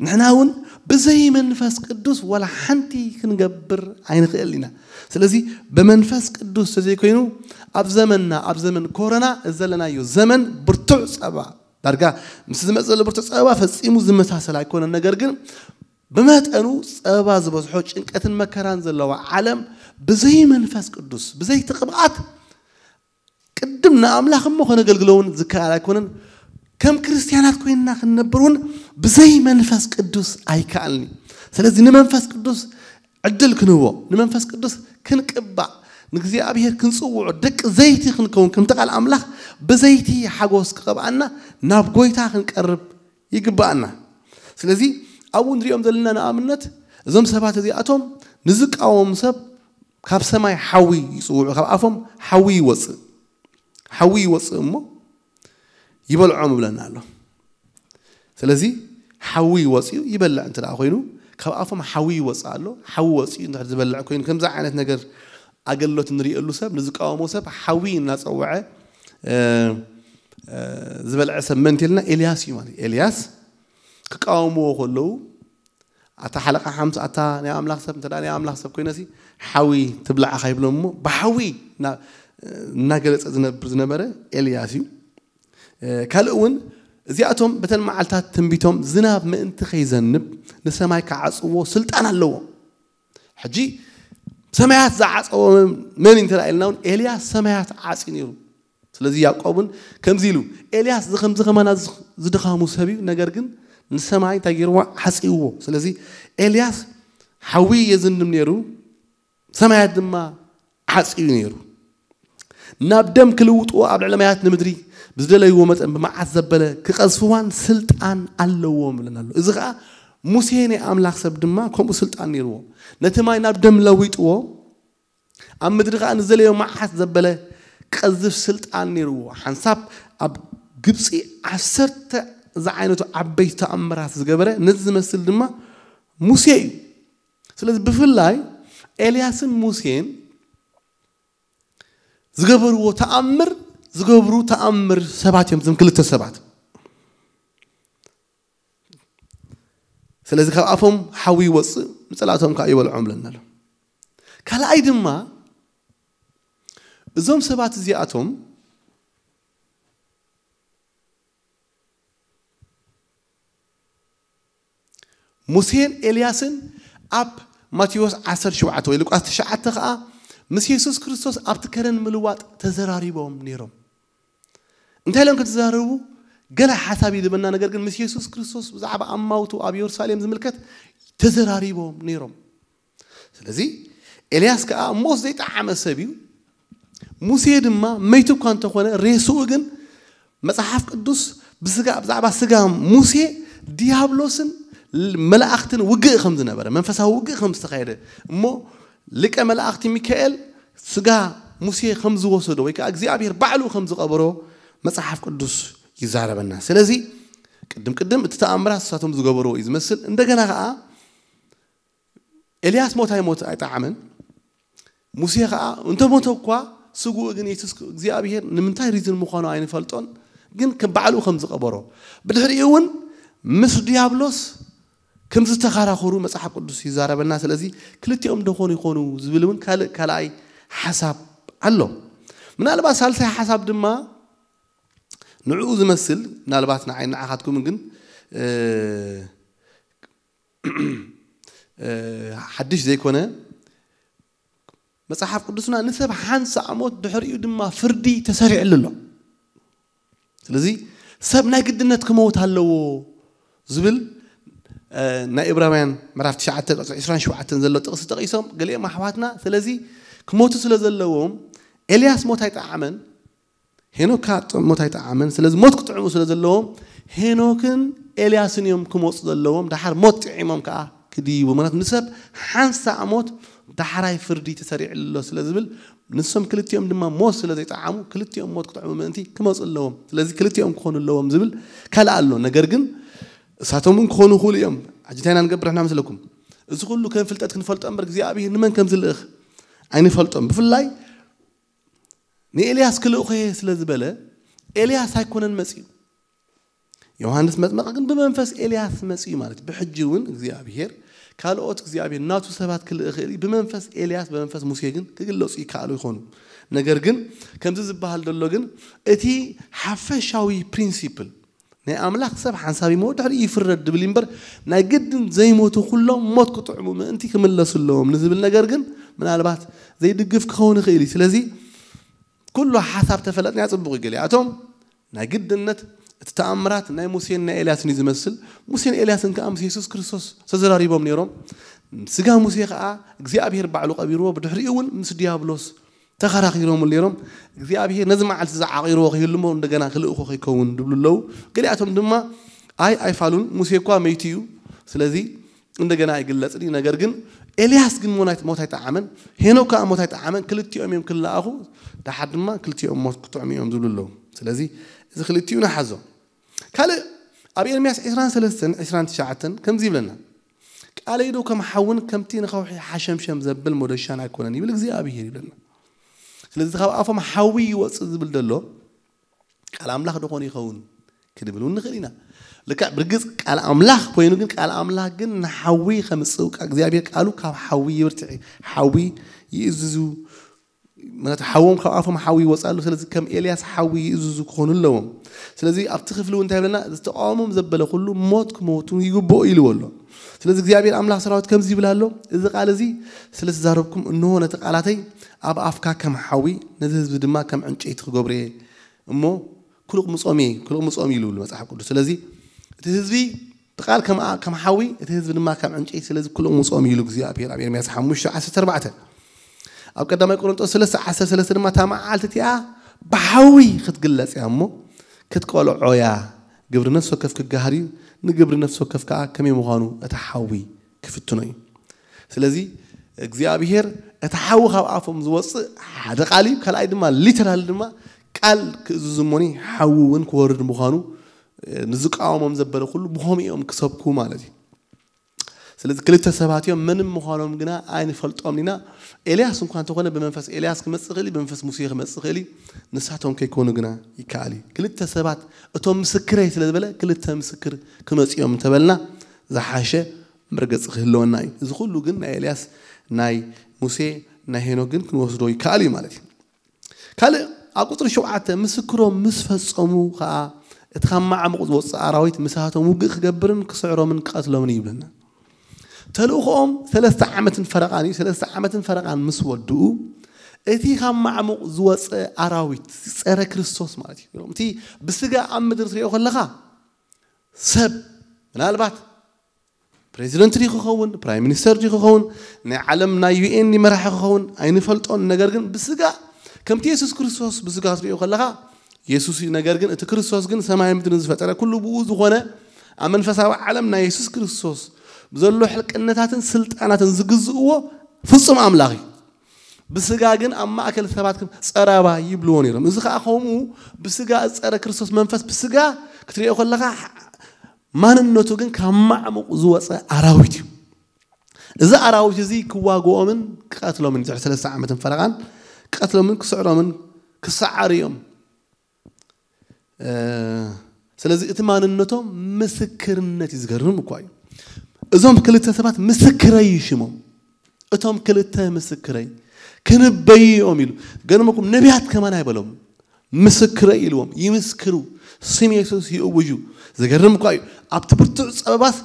ንሕና እውን ብዘይ መንፈስ ቅዱስ ዋላ ሓንቲ ክንገብር ኣይንኽእል ኢና። ስለዚ ብመንፈስ ቅዱስ ተዘይኮይኑ ኣብ ዘመንና፣ ኣብ ዘመን ኮሮና ዘለናዮ ዘመን ብርቱዕ ጸባ፣ ዳርጋ ምስ ዝመጽእ ዘሎ ብርቱዕ ጸባ ፈጺሙ ዝመሳሰል ኣይኮነን። ነገር ግን ብመጠኑ ጸባ ዝበዝሖ ጭንቀትን መከራን ዘለዋ ዓለም ብዘይ መንፈስ ቅዱስ፣ ብዘይ እቲ ቅብኣት ቅድም ንኣምላኽ እሞ ከነገልግሎ እውን ዝከኣል ኣይኮነን። ከም ክርስትያናት ኮይንና ክንነብር እውን ብዘይ መንፈስ ቅዱስ ኣይከኣልን እዩ። ስለዚ ንመንፈስ ቅዱስ ዕድል ክንህቦ፣ ንመንፈስ ቅዱስ ክንቅባእ፣ ንእግዚኣብሔር ክንጽውዖ፣ ደቂ ዘይቲ ክንከውን፣ ከምቲ ቃል ኣምላኽ ብዘይቲ ሓጎስ ክቐብኣና ናብ ጐይታ ክንቀርብ ይግብኣና። ስለዚ ኣብኡ ንሪኦም ዘለና ንኣብነት እዞም ሰባት እዚኣቶም ንዝቃወሙ ሰብ ካብ ሰማይ ሓዊ ይጽውዑ፣ ካብ ኣፎም ሓዊ ይወጽእ፣ ሓዊ ይወጽእ እሞ ይበልዖም ይብለና ኣሎ። ስለዚ ሓዊ ወፂኡ ይበልዕ እንተ ደኣ ኮይኑ፣ ካብ ኣፎም ሓዊ ይወፅእ ኣሎ። ሓዊ ወፂኡ እንድሕር ዝበልዕ ኮይኑ፣ ከምዚ ዓይነት ነገር ኣገልግሎት እንርእየሉ ሰብ፣ ንዝቃወሞ ሰብ ሓዊ እናፀውዐ እ፣ እ፣ ዝበልዐ ሰብ መን እንተልና ኤልያስ እዩ ማለት እዩ። ኤልያስ ክቃወምዎ ከለዉ፣ ኣታ ሓለቃ ሓምስ፣ ኣታ ናይ ኣምላኽ ሰብ፣ እንተ ናይ ኣምላኽ ሰብ ኮይነሲ ሓዊ ትብላዓኻ ይብሎም እሞ ብሓዊ እና- እናገለጸ ዝነብር ዝነበረ ኤልያስ እዩ። ካልእ እውን እዚኣቶም በተን መዓልታት ትንቢቶም ዝናብ ምእንቲ ከይዘንብ ንሰማይ ክዓጽዎ ስልጣን ኣለዎም። ሕጂ ሰማያት ዝዓጸዎ መን እንተ ኢልና እውን ኤልያስ ሰማያት ዓጽዩ ነይሩ። ስለዚ ያዕቆብ እውን ከምዚ ኢሉ፣ ኤልያስ እዚ ከምዚ ከማና ዝድኻሙ ሰብ እዩ፣ ነገር ግን ንሰማይ እንታይ ገይርዎ? ዓጽይዎ። ስለዚ ኤልያስ ሓዊ የዝንም ነይሩ፣ ሰማያት ድማ ዓጽዩ ነይሩ። ናብ ደም ክልውጥዎ ኣብ ልዕሊ ማያት ንምድሪ ብዝደለይዎ መጠን ብመዓት ዘበለ ክቐዝፍዋን ስልጣን ኣለዎም ብለና ኣሎ። እዚ ኸዓ ሙሴ ናይ ኣምላኽ ሰብ ድማ ከምኡ ስልጣን ነይርዎ። ነቲ ማይ ናብ ደም ለዊጥዎ ኣብ ምድሪ ኸዓ ንዘለዮ መዓት ዘበለ ክቐዝፍ ስልጣን ነይርዎ። ሓንሳብ ኣብ ግብፂ ዓሰርተ ዝዓይነቱ ዓበይቲ ተኣምራት ዝገበረ ነዚ ዝመስል ድማ ሙሴ እዩ። ስለዚ ብፍላይ ኤልያስን ሙሴን ዝገበርዎ ተኣምር ዝገብሩ ተኣምር ሰባት እዮም። እዞም ክልተ ሰባት ስለዚ ካብ ኣፎም ሓዊ ይወፅእ ንፀላእቶም ከዓ ይበልዖም ብለና ኣሎ። ካልኣይ ድማ እዞም ሰባት እዚኣቶም ሙሴን ኤልያስን ኣብ ማቴዎስ ዓሰርተ ሸውዓተ ወይ ሉቃስ ትሽዓተ ከዓ ምስ የሱስ ክርስቶስ ኣብቲ ከረን ምልዋጥ ተዘራሪቦም ነይሮም። እንታይ ኢሎም ከተዘራረቡ? ገለ ሓሳብ ይልበና። ነገር ግን ምስ የሱስ ክርስቶስ ብዛዕባ ኣማውቱ ኣብ የሩሳሌም ዝምልከት ተዘራሪቦም ነይሮም። ስለዚ ኤልያስ ከዓ ሞት ዘይጠዓመ ሰብ እዩ። ሙሴ ድማ መይቱ እኳ እንተኾነ ሬስኡ ግን መጽሓፍ ቅዱስ ብስጋ ብዛዕባ ስጋ ሙሴ ዲያብሎስን መላእኽትን ውግእ ከም ዝነበረ መንፈሳዊ ውግእ ከም ዝተኻየደ እሞ ሊቀ መላእኽቲ ሚካኤል ስጋ ሙሴ ከም ዝወሰዶ ወይ ከዓ እግዚኣብሔር ባዕሉ ከም ዝቐበሮ መጽሓፍ ቅዱስ ይዛረበና። ስለዚ ቅድም ቅድም እቲ ተኣምራት ንሳቶም ዝገበርዎ እዩ ዝመስል። እንደገና ከዓ ኤልያስ ሞት ኣይሞት ኣይጠዓመን። ሙሴ ከዓ እንተ ሞተ እኳ ስግኡ ግን የሱስ እግዚኣብሔር ንምንታይ ሪዝን ምዃኑ ኣይንፈልጦን፣ ግን ከም ባዕሉ ከም ዝቐበሮ ብድሕሪኡ እውን ምስ ዲያብሎስ ከም ዝተኸራኸሩ መጽሓፍ ቅዱስ ይዛረበና። ስለዚ ክልቲኦም ደኾኑ ይኾኑ ዝብል እውን ካልእ ካልኣይ ሓሳብ ኣሎ። ምናልባት ሳልሳይ ሓሳብ ድማ ንዕኡ ዝመስል ምናልባት ንዓይ ንዓኻትኩም ግን ሓድሽ ዘይኮነ መጽሓፍ ቅዱስና ንሰብ ሓንሳእ ሞት ድሕሪኡ ድማ ፍርዲ ተሰሪዕሉ ኣሎ። ስለዚ ሰብ ናይ ግድነት ክመውት ኣለዎ ዝብል ናይ እብራውያን ምዕራፍ ትሽዓተ ቅጽሪ ዕስራን ሸውዓተን ዘሎ ጥቕሲ ጠቒሶም ገሊኦም ኣሕዋትና ስለዚ ክሞቱ ስለ ዘለዎም ኤልያስ ሞት ኣይጠዓመን ሄኖክ ከዓ ሞት ኣይጠዓመን። ስለዚ ሞት ክጥዕሙ ስለ ዘለዎም ሄኖክን ኤልያስን እዮም ክመፁ ዘለዎም። ደሓር ሞት ጥዒሞም ከዓ ክድይቡ ማለት ንሰብ ሓንሳእ ሞት ዳሕራይ ፍርዲ ተሰሪዕሉ ኣሎ ስለ ዝብል ንሶም ክልቲኦም ድማ ሞት ስለ ዘይጠዓሙ ክልቲኦም ሞት ክጥዕሙ ምእንቲ ክመፁ ኣለዎም። ስለዚ ክልቲኦም ክኾኑ ኣለዎም ዝብል ካልእ ኣሎ። ነገር ግን እሳቶም እውን ክኾኑ ይኽእሉ እዮም። ሕጂ እንታይ ኢና ንገብር ንሕና መስለኩም? እዚ ኩሉ ከም ፍልጠት ክንፈልጦ እምበር እግዚኣብሔር ንመን ከም ዝልእኽ ኣይንፈልጦም። ብፍላይ ንኤልያስ ክልእኾ እየ ስለ ዝበለ ኤልያስ ኣይኮነን መፂኡ። ዮሃንስ መጥመቂ ግን ብመንፈስ ኤልያስ መፂኡ ማለት ብሕጂ እውን እግዚኣብሔር ካልኦት እግዚኣብሔር ናቱ ሰባት ክልእ ይኽእል እዩ። ብመንፈስ ኤልያስ ብመንፈስ ሙሴ ግን ክግለፁ ይከኣሉ ይኾኑ። ነገር ግን ከምዚ ዝበሃል ዘሎ ግን እቲ ሓፈሻዊ ፕሪንሲፕል ናይ ኣምላኽ ሰብ ሓንሳብ ይመውት ድሕሪ ይፍረድ ድብል እምበር ናይ ግድን ዘይሞቱ ኩሎም ሞት ክጥዕሙ ምእንቲ ክምለሱ ኣለዎም ንዝብል ነገር ግን ምናልባት ዘይድግፍ ክኸውን ይኽእል እዩ። ስለዚ ኩሉ ሓሳብ ተፈለጥና ጽቡቕ እዩ። ገሊኣቶም ናይ ግድነት እቲ ተኣምራት ናይ ሙሴን ናይ ኤልያስን እዩ ዝመስል። ሙሴን ኤልያስን ከኣ ምስ የሱስ ክርስቶስ ተዘራሪቦም ነይሮም። ስጋ ሙሴ ከኣ እግዚኣብሔር ባዕሉ ቀቢርዎ፣ ብድሕሪኡ እውን ምስ ዲያብሎስ ተኸራኺሮምሉ ነይሮም። እግዚኣብሔር ነዚ መዓልቲ ዝዓቒርዎ ከይህሉ እሞ እንደገና ክልእኮ ከይከውን ድብሉ ኣለዉ። ገሊኣቶም ድማ ኣይ ኣይፋሉን፣ ሙሴ እኳ መይቱ እዩ፣ ስለዚ እንደገና ኣይግለጽን እዩ። ነገር ግን ኤልያስ ግን ሞት ኣይጠዓመን፣ ሄኖክ ከኣ ሞት ኣይጠዓመን፣ ክልቲኦም እዮም ክለኣኹ፣ ደሓር ድማ ክልቲኦም ሞት ክጥዕሙ እዮም ዝብሉ ኣለዉ። ስለዚ እዚ ክልቲኡ ንሓዞ። ካልእ ኣብ ኤርምያስ ዕስራን ሰለስተን ዕስራን ትሽዓተን ከምዚ ይብለና፣ ቃለይ ዶ ከም ሓውን ከምቲ ንኸውሒ ሓሸምሸም ዘብል መዶሻን ኣይኮነን ይብል እግዚኣብሄር ይብለና። ስለዚ ካብ ኣፎም ሓዊ ይወፅእ ዝብል ዘሎ ቃል ኣምላኽ ዶ ኾን ይኸውን ክንብል እውን ንኽእል ኢና። ልክዕ ብርግፅ ቃል ኣምላኽ ኮይኑ ግን ቃል ኣምላኽ ግን ንሓዊ ከምፅእ እግዚኣብሔር ቃሉ ካብ ሓዊ ይብርትዕ፣ ሓዊ ይእዝዙ ማለት ሓዎም ካብ ኣፎም ሓዊ ይወፅእ ኣሎ። ስለዚ ከም ኤልያስ ሓዊ ይእዝዙ ክኾኑ ኣለዎም። ስለዚ ኣብቲ ክፍሊ እውን እንታይ ይብለና? ዝተቃወሞም ዘበለ ኩሉ ሞት ክመውቱ ይግብኦ ኢልዎ ኣሎ። ስለዚ እግዚኣብሔር ኣምላኽ ሰራዊት ከምዚ ይብል ኣሎ፣ እዚ ቃል እዚ ስለ ዝተዛረብኩም እንሆ ነቲ ቃላተይ ኣብ ኣፍካ ከም ሓዊ ነዚ ህዝቢ ድማ ከም ዕንጨይቲ ክገብሮ እየ እሞ ክሉቕ ምጾም እየ ክሉቕ ምጾም ኢሉ ይብል መፅሓፍ ቅዱስ። ስለዚ እቲ ህዝቢ ብቃል ከም ከም ሓዊ እቲ ህዝቢ ድማ ከም ዕንጨይቲ ስለዚ ክሉቕ ምጾም ኢሉ እግዚኣብሔር ኣብ ኤርምያስ ሓሙሽተ ዓሰርተ ኣርባዕተ። ኣብ ቀዳማይ ቆሮንጦስ ሰለስተ ዓሰርተ ሰለስተ ድማ እታ መዓልቲ እቲኣ ብሓዊ ክትግለጽ እያ እሞ ክትቀልዖ እያ። ግብሪ ነፍሲ ወከፍ ክገሃር እዩ፣ ንግብሪ ነፍሲ ወከፍ ከዓ ከመይ ምዃኑ እቲ ሓዊ ክፍትኖ እዩ። ስለዚ እግዚኣብሔር እቲ ሓዊ ካብ ኣፎም ዝወፅእ ሓደ ቃል እዩ፣ ካልኣይ ድማ ሊተራል ድማ ቃል ክእዝዙ እሞኒ ሓዊ እውን ክወርድ ምዃኑ ንዝቃወሞም ዘበለ ኩሉ ብኸምኡ እዮም ክሰብኩ ማለት እዩ። ስለዚ ክልተ ሰባት እዮም፣ መንም ምዃኖም ግና ኣይንፈልጦም ኢና። ኤልያስ እንኳ እንተኾነ ብመንፈስ ኤልያስ ክመጽእ ይኽእል እዩ፣ ብመንፈስ ሙሴ ክመጽእ ይኽእል እዩ። ንሳቶም ከይኮኑ ግና ይከኣል እዩ። ክልተ ሰባት እቶም ምስክረይ ስለ ዝበለ ክልተ ምስክር ክመጽኡ እዮም እንተበልና ዝሓሸ መርገጺ ክህልወና እዩ። እዚ ኩሉ ግን ናይ ኤልያስ ናይ ሙሴ ናይ ሄኖክ ግን ክንወስዶ ይከኣል እዩ ማለት እዩ። ካልእ ኣብ ቁፅሪ ሸውዓተ ምስክሮም ምስ ፈፀሙ ከዓ እቲ ካብ ማዕሙቕ ዝወፅእ ኣራዊት ምሳቶም ውግእ ክገብርን ክስዕሮምን ክቐትሎምን እዩ ይብለና። ተልእኾኦም ሰለስተ ዓመትን ፈረቓን እዩ። ሰለስተ ዓመትን ፈረቓን ምስ ወድኡ እቲ ካብ ማዕሙቕ ዝወፀ ኣራዊት ጸረ ክርስቶስ ማለት እዩ። እቲ ብስጋ ኣብ ምድሪ ትሪኦ ከለኻ ሰብ ምናልባት ፕሬዚደንት ድዩ ክኸውን ፕራይም ሚኒስተር ድዩ ክኸውን ናይ ዓለም ናይ ዩኤን መራሒ ክኸውን ኣይንፈልጦን። ነገር ግን ብስጋ ከምቲ የሱስ ክርስቶስ ብስጋ ትሪኦ ከለኻ የሱስ እዩ። ነገር ግን እቲ ክርስቶስ ግን ሰማይ ምድርን ዝፈጠረ ኩሉ ብኡ ዝኾነ ኣብ መንፈሳዊ ዓለም ናይ የሱስ ክርስቶስ ብዘሎ ሕልቅነታትን ስልጣናትን ዝግዝእዎ ፍጹም ኣምላኽ እዩ። ብስጋ ግን ኣብ ማእከል ሰባት ከም ጸራባ ይብልዎ ነይሮም። እዚ ከዓ ከምኡ ብስጋ ዝጸረ ክርስቶስ መንፈስ ብስጋ ክትሪኦ ከለኻ ማንነቱ ግን ካብ ማዕሙቕ ዝወፀ ኣራዊት እዩ። እዚ ኣራዊት እዚ ክዋግኦምን ክቐትሎምን ድሕሪ ሰለስተ ዓመትን ፈረቓን ክቐትሎምን ክስዕሮምን ክሰዓሩ እዮም። ስለዚ እቲ ማንነቶም ምስክርነት እዩ። ዝገርም እኳ እዩ። እዞም ክልተ ሰባት ምስክረይ እዩ ሽሞም። እቶም ክልተ ምስክረይ ክንበዩ እዮም ኢሉ ገርመኩም። ነቢያት ከማን ኣይበሎም ምስክረይ ኢልዎም ይምስክሩ። ስም የሱስ ይእውጁ። ዘገርም እኳ እዩ። ኣብቲ ብርቱዕ ጸበባት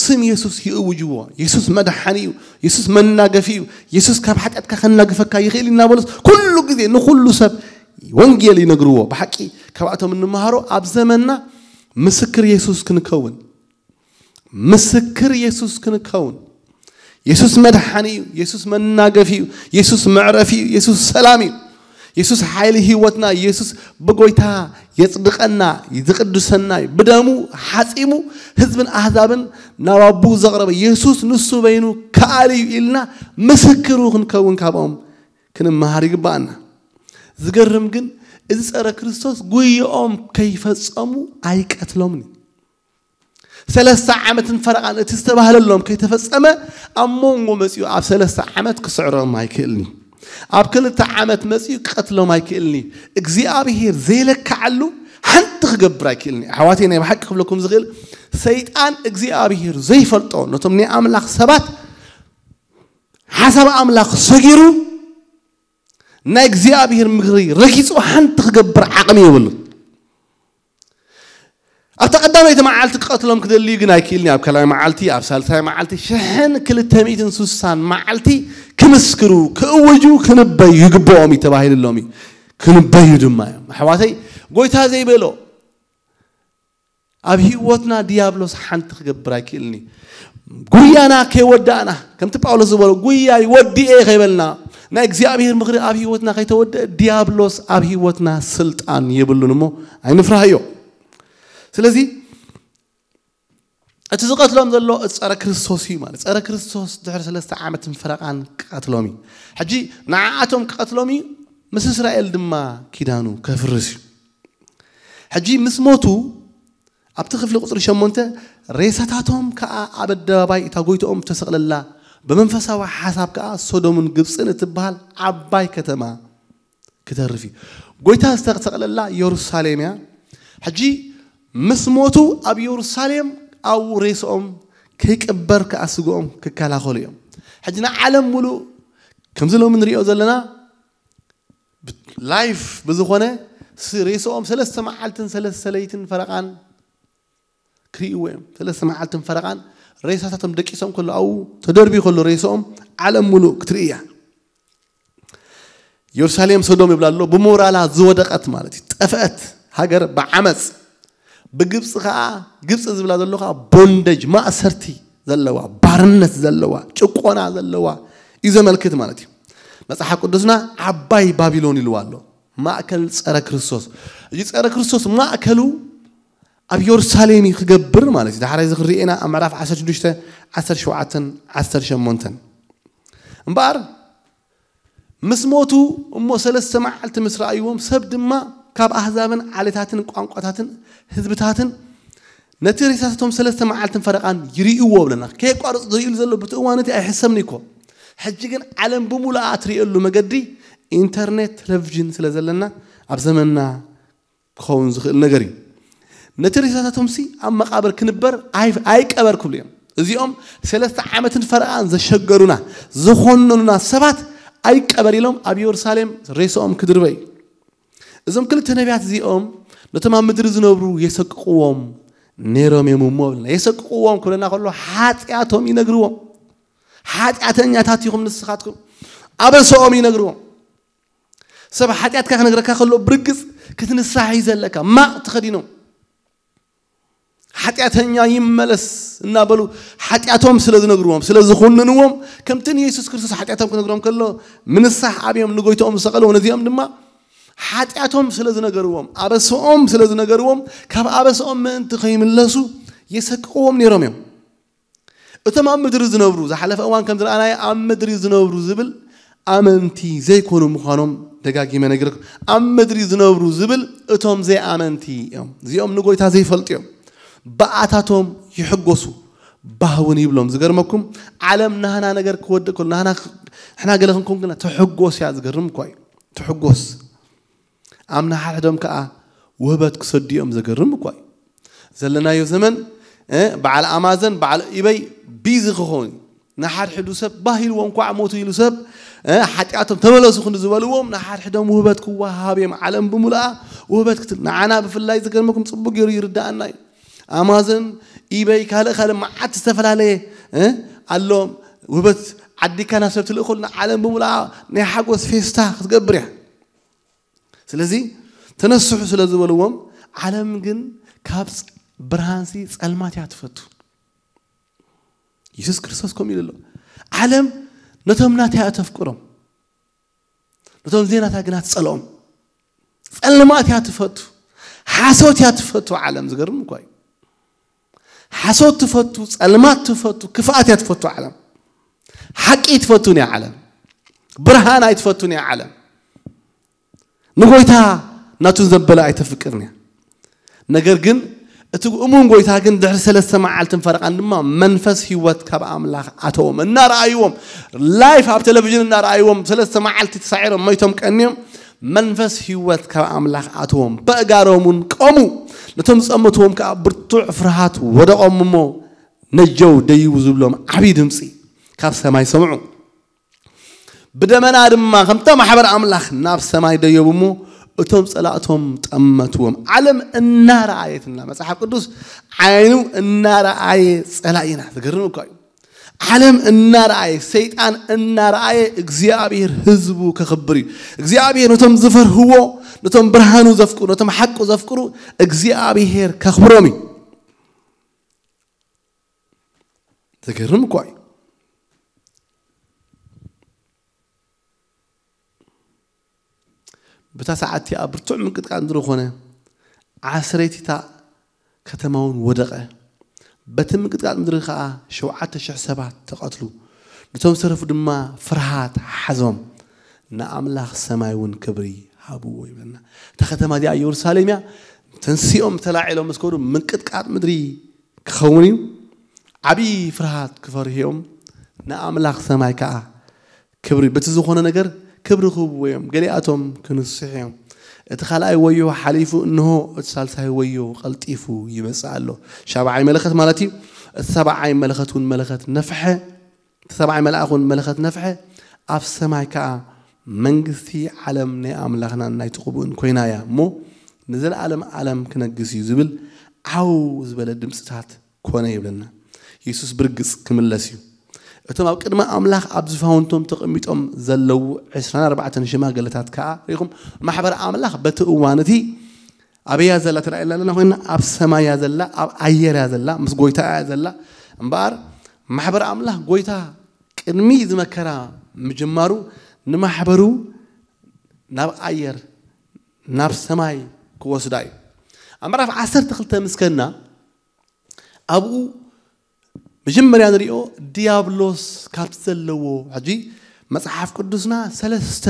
ስም የሱስ ይእውጅዎ። የሱስ መድሓኒ እዩ። የሱስ መናገፊ እዩ። የሱስ ካብ ሓጢኣትካ ከናግፈካ ይኽእል እዩ እናበሉስ ኩሉ ግዜ ንኩሉ ሰብ ወንጌል ይነግርዎ። ብሓቂ ካብኣቶም እንመሃሮ ኣብ ዘመንና ምስክር የሱስ ክንከውን ምስክር የሱስ ክንከውን። የሱስ መድሓኒ እዩ። የሱስ መናገፊ እዩ። የሱስ መዕረፊ እዩ። የሱስ ሰላም እዩ። የሱስ ሓይሊ ህይወትና። የሱስ ብጎይታ የጽድቐና፣ ዝቕድሰና እዩ። ብደሙ ሓጺሙ ህዝብን ኣህዛብን ናብ ኣቡ ዘቕረበ የሱስ ንሱ በይኑ ከኣል እዩ ኢልና ምስክሩ ክንከውን ካብኦም ክንመሃር ይግባኣና። ዝገርም ግን እዚ ጸረ ክርስቶስ ጉይኦም ከይፈጸሙ ኣይቀትሎምን እዩ። ሰለስተ ዓመትን ፈረቓን እቲ ዝተባህለሎም ከይተፈጸመ ኣብ መንጎ መጺኡ ኣብ ሰለስተ ዓመት ክስዕሮም ኣይክእልኒ። ኣብ ክልተ ዓመት መጺኡ ክቐትሎም ኣይክእልኒ። እግዚኣብሄር ዘይለክዓሉ ሓንቲ ክገብር ኣይክእልኒ። ኣሕዋተይ ናይ ብሓቂ ክብለኩም ዝኽእል ሰይጣን እግዚኣብሄር ዘይፈልጦ ነቶም ናይ ኣምላኽ ሰባት ሓሳብ ኣምላኽ ሰጊሩ ናይ እግዚኣብሄር ምክሪ ረጊጹ ሓንቲ ክገብር ዓቕሚ የብሉን። ኣብታ ቀዳመይቲ መዓልቲ ክቐትሎም ክደሊ ግን ኣይክእልኒ። ኣብ ካልኣይ መዓልቲ ኣብ ሳልሳይ መዓልቲ ሽሕን ክልተ ሚእትን ስሳን መዓልቲ ክምስክሩ ክእውጁ ክንበዩ ይግብኦም እዩ ተባሂሉሎም እዩ። ክንበዩ ድማ እዮም ኣሕዋተይ። ጎይታ ዘይበሎ ኣብ ህይወትና ዲያብሎስ ሓንቲ ክገብር ኣይክእልኒ። ጉያና ከይወዳእና ከምቲ ጳውሎስ ዝበሎ ጉያይ ወዲኤ ከይበልና ናይ እግዚኣብሔር ምኽሪ ኣብ ህይወትና ከይተወደአ ዲያብሎስ ኣብ ህይወትና ስልጣን የብሉን እሞ ኣይንፍራህዮ። ስለዚ እቲ ዝቐትሎም ዘሎ ጸረ ክርስቶስ እዩ ማለት ጸረ ክርስቶስ ድሕሪ ሰለስተ ዓመትን ፈረቓን ክቐትሎም እዩ። ሕጂ ንዓኣቶም ክቐትሎም እዩ፣ ምስ እስራኤል ድማ ኪዳኑ ከፍርስ እዩ። ሕጂ ምስ ሞቱ ኣብቲ ክፍሊ ቁፅሪ ሸሞንተ፣ ሬሳታቶም ከዓ ኣብ ኣደባባይ እታ ጎይትኦም እተሰቕለላ፣ ብመንፈሳዊ ሓሳብ ከዓ ሶዶምን ግብፅን እትበሃል ዓባይ ከተማ ክተርፍ እዩ። ጎይታ ዝተሰቕለላ የሩሳሌም እያ። ሕጂ ምስ ሞቱ ኣብ የሩሳሌም ኣብኡ ሬስኦም ከይቅበር ከዓ ስግኦም ክከላኸሉ እዮም። ሕጂ ንዓለም ሙሉእ ከምዚ ሎሚ ንሪኦ ዘለና ላይፍ ብዝኾነ ስ- ሬስኦም ሰለስተ መዓልትን ሰለስተ ለይትን ፈረቓን ክርእይዎ እዮም። ሰለስተ መዓልትን ፈረቓን ሬሳታቶም ደቂሶም ከሎ ኣብኡ ተደርብዩ ከሎ ሬስኦም ዓለም ሙሉእ ክትርኢ እያ። የሩሳሌም ሶዶም ይብላ ኣሎ። ብሞራላ ዝወደቐት ማለት እዩ። ጠፍአት ሃገር ብዓመፅ። ብግብፂ ከዓ ግብፂ ዝብላ ዘሎ ከዓ ቦንደጅ ማእሰርቲ ዘለዋ፣ ባርነት ዘለዋ፣ ጭቆና ዘለዋ እዩ ዘመልክት ማለት እዩ። መፅሓፍ ቅዱስና ዓባይ ባቢሎን ኢልዋ ኣሎ። ማእከል ፀረ ክርስቶስ። እዚ ፀረ ክርስቶስ ማእከሉ ኣብ የሩሳሌም እዩ ክገብር ማለት እዩ። ዳሕራይ እዚ ክንሪኤና ኣብ ምዕራፍ ዓሰርተ ሽዱሽተ፣ ዓሰርተ ሸውዓተ፣ ዓሰርተ ሸሞንተ። እምበኣር ምስ ሞቱ እሞ ሰለስተ መዓልቲ ምስ ረኣይዎም፣ ሰብ ድማ ካብ ኣህዛብን ዓሌታትን ቋንቋታትን ህዝብታትን ነቲ ሬሳታቶም ሰለስተ መዓልትን ፈረቓን ይርእይዎ ብለና። ከየቋርፅ ዝርእይሉ ዘሎ ብቲ እዋን እቲ ኣይሕሰብን እኮ። ሕጂ ግን ዓለም ብምሉኣ እትርእየሉ መገዲ ኢንተርኔት፣ ቴሌቪዥን ስለ ዘለና ኣብ ዘመንና ክኸውን ዝኽእል ነገር እዩ። ነቲ ሬሳታቶምሲ ኣብ መቓብር ክንበር ኣይ- ኣይቀበር ክብሉ እዮም። እዚኦም ሰለስተ ዓመትን ፈረቓን ዘሸገሩና ዝኾነኑና ሰባት ኣይቀበር ኢሎም ኣብ የሩሳሌም ሬስኦም ክድርበ እዩ። እዞም ክልተ ነቢያት እዚኦም ነቶም ኣብ ምድሪ ዝነብሩ የሰቅቕዎም ነይሮም እዮም እሞ ብልና። የሰቅቕዎም ክብለና ከሎ ሓጢኣቶም ይነግርዎም። ሓጢኣተኛታት ኢኹም ንስኻትኩም። ኣበሰኦም ይነግርዎም። ሰብ ሓጢኣትካ ክነግረካ ከሎ ብርግፅ ክትንሳሕ እዩ ዘለካ። ማቕ ተኸዲኖም ሓጢኣተኛ ይመለስ እናበሉ ሓጢኣቶም ስለ ዝነግርዎም፣ ስለ ዝኹንንዎም፣ ከምቲ ንየሱስ ክርስቶስ ሓጢኣቶም ክነግሮም ከሎ ምንሳሕ ኣብዮም ንጎይትኦም ዝሰቐልዎ፣ ነዚኦም ድማ ሓጢኣቶም ስለ ዝነገርዎም፣ ኣበስኦም ስለ ዝነገርዎም፣ ካብ ኣበስኦም ምእንቲ ከይምለሱ የሰቅቕዎም ነይሮም እዮም። እቶም ኣብ ምድሪ ዝነብሩ፣ ዝሓለፈ እዋን ከም ዝረኣናዮ ኣብ ምድሪ ዝነብሩ ዝብል ኣመንቲ ዘይኮኑ ምዃኖም ደጋጊመ ነጊረኩም። ኣብ ምድሪ ዝነብሩ ዝብል እቶም ዘይኣመንቲ እዮም። እዚኦም ንጎይታ ዘይፈልጡ እዮም። ብኣታቶም ይሕጎሱ፣ ባህውን ይብሎም። ዝገርመኩም፣ ዓለም ናህና ነገር ክወድእ ከሎ፣ ናህና ክ- ንሕና ገለ ክንኮን ግና ትሕጎስ እያ። ዝገርም እኳ እዩ። ትሕጎስ። ኣብ ንሓድሕዶም ከዓ ውህበት ክሰዱ እዮም። ዘገርም እኳ እዩ። ዘለናዮ ዘመን እ፣ በዓል ኣማዘን፣ በዓል ኢበይ ቢዚ ክኸውን እዩ። ንሓድሕዱ ሰብ ባህ ኢልዎም፣ ኳዕ ሞቱ ኢሉ ሰብ እ፣ ሓጢኣቶም ተመለሱ ክንዲ ዝበልዎም፣ ንሓድሕዶም ውህበት ክወሃሃብ እዮም። ዓለም ብምሉኣ ውህበት ክትል ንዓና ብፍላይ ዝገርመኩም፣ ፅቡቅ ገይሩ ይርዳኣና እዩ። ኣማዘን፣ ኢበይ፣ ካልእ ካልእ መዓት ዝተፈላለየ እ፣ ኣሎ። ውህበት ዓዲካ ናብ ሰብ ትልእኮልና፣ ዓለም ብምሉኣ ናይ ሓጎስ ፌስታ ክትገብር እያ። ስለዚ ተነስሑ ስለ ዝበልዎም፣ ዓለም ግን ካብ ፅ- ብርሃንሲ ጸልማት እያ ትፈቱ። የሱስ ክርስቶስ ከምኡ ኢሉ ኣሎ። ዓለም ነቶም ናታ እያ ተፍቅሮም፣ ነቶም ዘይናታ ግና ትጸልኦም። ጸልማት እያ ትፈቱ፣ ሓሶት እያ ትፈቱ ዓለም። ዝገርም እኳ እዩ። ሓሶት ትፈቱ፣ ጸልማት ትፈቱ፣ ክፍኣት እያ ትፈቱ ዓለም። ሓቂ ትፈቱን እያ ዓለም። ብርሃን ኣይትፈቱን እያ ዓለም። ንጎይታ ናቱ ዘበለ ኣይተፍቅርን እያ። ነገር ግን እቲ እሙን ጎይታ ግን ድሕሪ ሰለስተ መዓልትን ፈረቓን ድማ መንፈስ ህይወት ካብ ኣምላኽ ኣተዎም። እናረኣይዎም፣ ላይፍ ኣብ ቴሌቪዥን እናረኣይዎም፣ ሰለስተ መዓልቲ ተሳዒሮም መይቶም ቀንዮም፣ መንፈስ ህይወት ካብ ኣምላኽ ኣተዎም። በእጋሮም እውን ቆሙ። ነቶም ዝጸመትዎም ከኣ ብርቱዕ ፍርሃት ወደቖም እሞ ነጀው ደይቡ ዝብሎም ዓብዪ ድምፂ ካብ ሰማይ ሰምዑ። ብደመና ድማ ከምታ ማሕበር ኣምላኽ ናብ ሰማይ ደየቡ እሞ እቶም ጸላእቶም ጠመትዎም። ዓለም እናረኣየትና፣ መጽሓፍ ቅዱስ ዓይኑ እናረኣየ ጸላኢና። ዝገርም እኳ እዩ። ዓለም እናረኣየ፣ ሰይጣን እናረኣየ እግዚኣብሔር ህዝቡ ከኽብር እዩ። እግዚኣብሔር ነቶም ዝፈርህዎ፣ ነቶም ብርሃኑ ዘፍቅሩ፣ ነቶም ሓቁ ዘፍቅሩ እግዚኣብሔር ከኽብሮም እዩ። ዘገርም እኳ እዩ። ብታ ሰዓት እቲኣ ብርቱዕ ምንቅጥቃጥ ምድሪ ኾነ፣ ዓስረይቲ እታ ከተማ እውን ወደቐ። በቲ ምንቅጥቃጥ ምድሪ ኸዓ ሸውዓተ ሽሕ ሰባት ተቐትሉ፣ ነቶም ዝተረፉ ድማ ፍርሃት ሓዞም፣ ንኣምላኽ ሰማይ እውን ክብሪ ሃብዎ ይብለና። እታ ከተማ እዚኣ የሩሳሌም እያ። ተንሲኦም ተላዒሎም ምስ ከዱ ምንቅጥቃጥ ምድሪ ክኸውን እዩ። ዓብዪ ፍርሃት ክፈርህዮም፣ ንኣምላኽ ሰማይ ከዓ ክብሪ፣ በቲ ዝኾነ ነገር ክብሪ ክህብዎ እዮም። ገሊኣቶም ክንስሑ እዮም። እቲ ካልኣይ ወዮ ሓሊፉ፣ እንሆ እቲ ሳልሳይ ወዮ ቀልጢፉ ይመጽእ ኣሎ። ሻብዓይ መለኸት ማለት እዩ። እቲ ሰብዓይ መለኸት እውን መለኸት ነፍሐ፣ እቲ ሰብዓይ መልኣኽ እውን መለኸት ነፍሐ። ኣብ ሰማይ ከዓ መንግስቲ ዓለም ናይ ኣምላኽናን ናይ ትቕብኡን ኮይና እያ እሞ፣ ንዘለኣለም ዓለም ክነግስ እዩ ዝብል ዓው ዝበለ ድምፅታት ኮነ ይብለና። የሱስ ብርግጽ ክምለስ እዩ። እቶም ኣብ ቅድሚ ኣምላኽ ኣብ ዝፋውንቶም ተቐሚጦም ዘለዉ ዕስራን ኣርባዕተን ሽማግለታት ከኣ ርኢኹም፣ ማሕበር ኣምላኽ በቲ እዋን እቲ ኣበያ ዘላ ተራእየላ ኣለና ኮይና፣ ኣብ ሰማያ ዘላ፣ ኣብ ኣየር እያ ዘላ፣ ምስ ጎይታ እያ ዘላ። እምበኣር ማሕበር ኣምላኽ ጎይታ ቅድሚ ዝመከራ ምጅማሩ ንማሕበሩ ናብ ኣየር፣ ናብ ሰማይ ክወስዳ እዩ። ኣብ ምዕራፍ ዓሰርተ ክልተ ምስ ከድና ኣብኡ መጀመርያ ንሪኦ ዲያብሎስ ካብ ዘለዎ፣ ሕጂ መጽሓፍ ቅዱስና ሰለስተ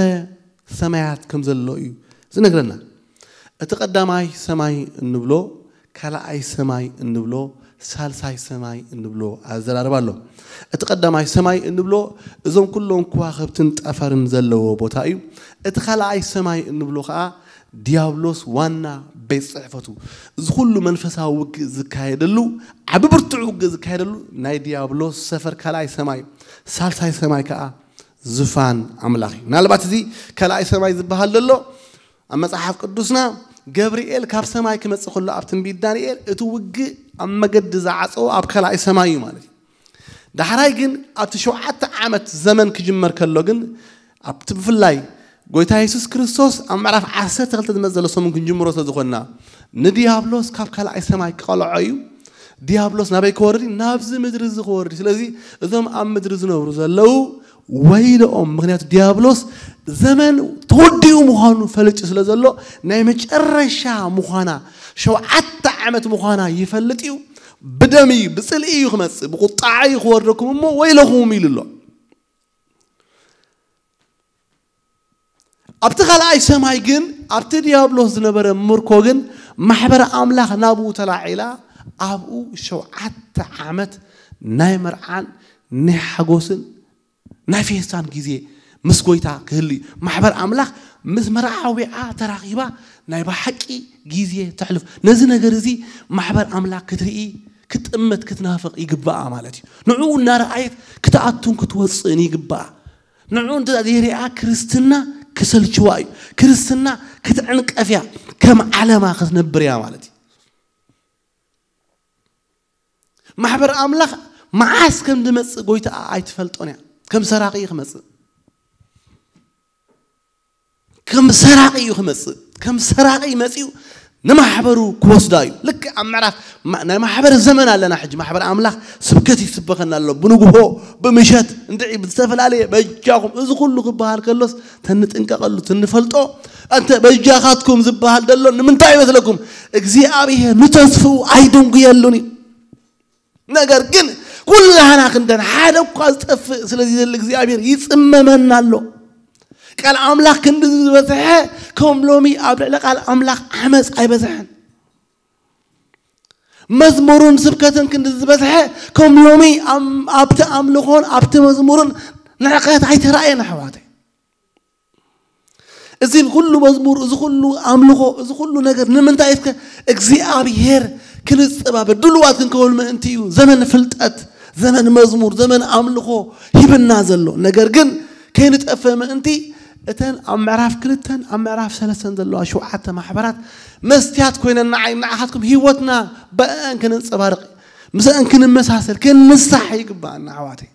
ሰማያት ከም ዘሎ እዩ ዝነግረና። እቲ ቀዳማይ ሰማይ እንብሎ፣ ካልኣይ ሰማይ እንብሎ፣ ሳልሳይ ሰማይ እንብሎ ኣዘራርባ ኣሎ። እቲ ቀዳማይ ሰማይ እንብሎ እዞም ኩሎም ከዋኽብትን ጠፈርን ዘለዎ ቦታ እዩ። እቲ ካልኣይ ሰማይ እንብሎ ከዓ ዲያብሎስ ዋና ቤት ጽሕፈቱ፣ እዚ ኩሉ መንፈሳዊ ውግእ ዝካየደሉ፣ ዓቢ ብርቱዕ ውግእ ዝካየደሉ ናይ ዲያብሎስ ሰፈር ካልኣይ ሰማይ፣ ሳልሳይ ሰማይ ከዓ ዝፋን ኣምላኽ እዩ። ምናልባት እዚ ካልኣይ ሰማይ ዝበሃል ዘሎ ኣብ መጽሓፍ ቅዱስና ገብርኤል ካብ ሰማይ ክመጽእ ከሎ ኣብ ትንቢት ዳንኤል እቲ ውግእ ኣብ መገዲ ዝዓጸዎ ኣብ ካልኣይ ሰማይ እዩ ማለት እዩ። ዳሕራይ ግን ኣብቲ ሸውዓተ ዓመት ዘመን ክጅመር ከሎ ግን ኣብቲ ብፍላይ ጎይታ የሱስ ክርስቶስ ኣብ ምዕራፍ ዓሰርተ ክልተ ዝመጽእ ዘሎ ሰሙን ክንጅምሮ ስለ ዝኾንና ንዲያብሎስ ካብ ካልኣይ ሰማይ ክቐልዖ እዩ። ዲያብሎስ ናበይ ክወርድ እዩ? ናብዚ ምድሪ እዚ ክወርድ እዩ። ስለዚ እዞም ኣብ ምድሪ ዝነብሩ ዘለዉ ወይልኦም፣ ምኽንያቱ ዲያብሎስ ዘመን ተወዲኡ ምዃኑ ፈሊጡ ስለ ዘሎ ናይ መጨረሻ ምዃና ሸውዓተ ዓመት ምዃና ይፈልጥ እዩ። ብደም እዩ፣ ብጽልኢ እዩ ክመጽእ፣ ብቁጣዓ እዩ ክወርደኩም እሞ ወይለኹም ኢሉ ኣሎ። ኣብቲ ካልኣይ ሰማይ ግን ኣብቲ ዲያብሎስ ዝነበረ ምርኮ ግን ማሕበረ ኣምላኽ ናብኡ ተላዒላ ኣብኡ ሸውዓተ ዓመት ናይ መርዓን ናይ ሓጎስን ናይ ፌስታን ግዜ ምስ ጎይታ ክህሉ እዩ። ማሕበር ኣምላኽ ምስ መርዓዊዓ ተራኺባ ናይ ብሓቂ ግዜ ተሕልፍ። ነዚ ነገር እዚ ማሕበር ኣምላኽ ክትርኢ፣ ክትጥምት፣ ክትናፍቕ ይግባኣ ማለት እዩ። ንዕኡ እናረኣየት ክትኣቱን ክትወፅእን ይግባኣ። ንዕኡ እንተ ዘይሪኣ ክርስትና ክሰልችዋ እዩ። ክርስትና ክትዕንቀፍ እያ፣ ከም ዓለማ ክትነብር እያ ማለት እዩ። ማሕበር ኣምላኽ መዓስ ከም ዝመጽእ ጎይታ ኣይትፈልጦን እያ። ከም ሰራቂ እዩ ክመጽእ። ከም ሰራቂ እዩ ክመጽእ። ከም ሰራቂ መጺኡ ንማሕበሩ ክወስዳ እዩ። ልክዕ ኣብ ምዕራፍ ማ-፣ ናይ ማሕበር ዘመን ኣለና። ሕጂ ማሕበር ኣምላኽ ስብከት ይስበኸና ኣሎ። ብንግሆ፣ ብምሸት፣ እንድዒ ብዝተፈላለየ በጃኹም እዚ ኩሉ ክበሃል ከሎስ ተንጥንቀቐሉ፣ ትንፈልጦ። እንተ በጃኻትኩም ዝበሃል ዘሎ ንምንታይ ይመስለኩም? እግዚኣብሔር ንተስፍኡ ኣይድንጉየሉን እዩ። ነገር ግን ኩላህና ክንደን ሓደ እኳ ዝጠፍእ ስለዚ ዘሎ እግዚኣብሔር ይጽመመና ኣሎ። ቃል ኣምላኽ ክንዲ ዝበዝሐ ከም ሎሚ ኣብ ልዕሊ ቃል ኣምላኽ ዓመፅ ኣይበዝሐን። መዝሙርን ስብከትን ክንዲ ዝበዝሐ ከም ሎሚ ኣብ-፣ ኣብቲ ኣምልኾን ኣብቲ መዝሙርን ንዕቀት ኣይተራእየን ኣሕዋተይ። እዚ ኩሉ መዝሙር፣ እዚ ኩሉ ኣምልኾ፣ እዚ ኩሉ ነገር ንምንታይ እስከ እግዚኣብሔር ክንጸባበ ድሉዋት ክንከውን ምእንቲ እዩ። ዘመን ፍልጠት፣ ዘመን መዝሙር፣ ዘመን ኣምልኾ ሂብና ዘሎ። ነገር ግን ከይንጠፍእ ምእንቲ እተን ኣብ ምዕራፍ ክልተን ኣብ ምዕራፍ ሰለስተን ዘለዋ ሸውዓተ ማሕበራት መስትያት ኮይነን ንዓይ ንዓኻትኩም ህይወትና ብኣን ክንንጸባርቕ፣ ምስኣን ክንመሳሰል፣ ክንንሳሕ ይግባኣና ኣሕዋተይ።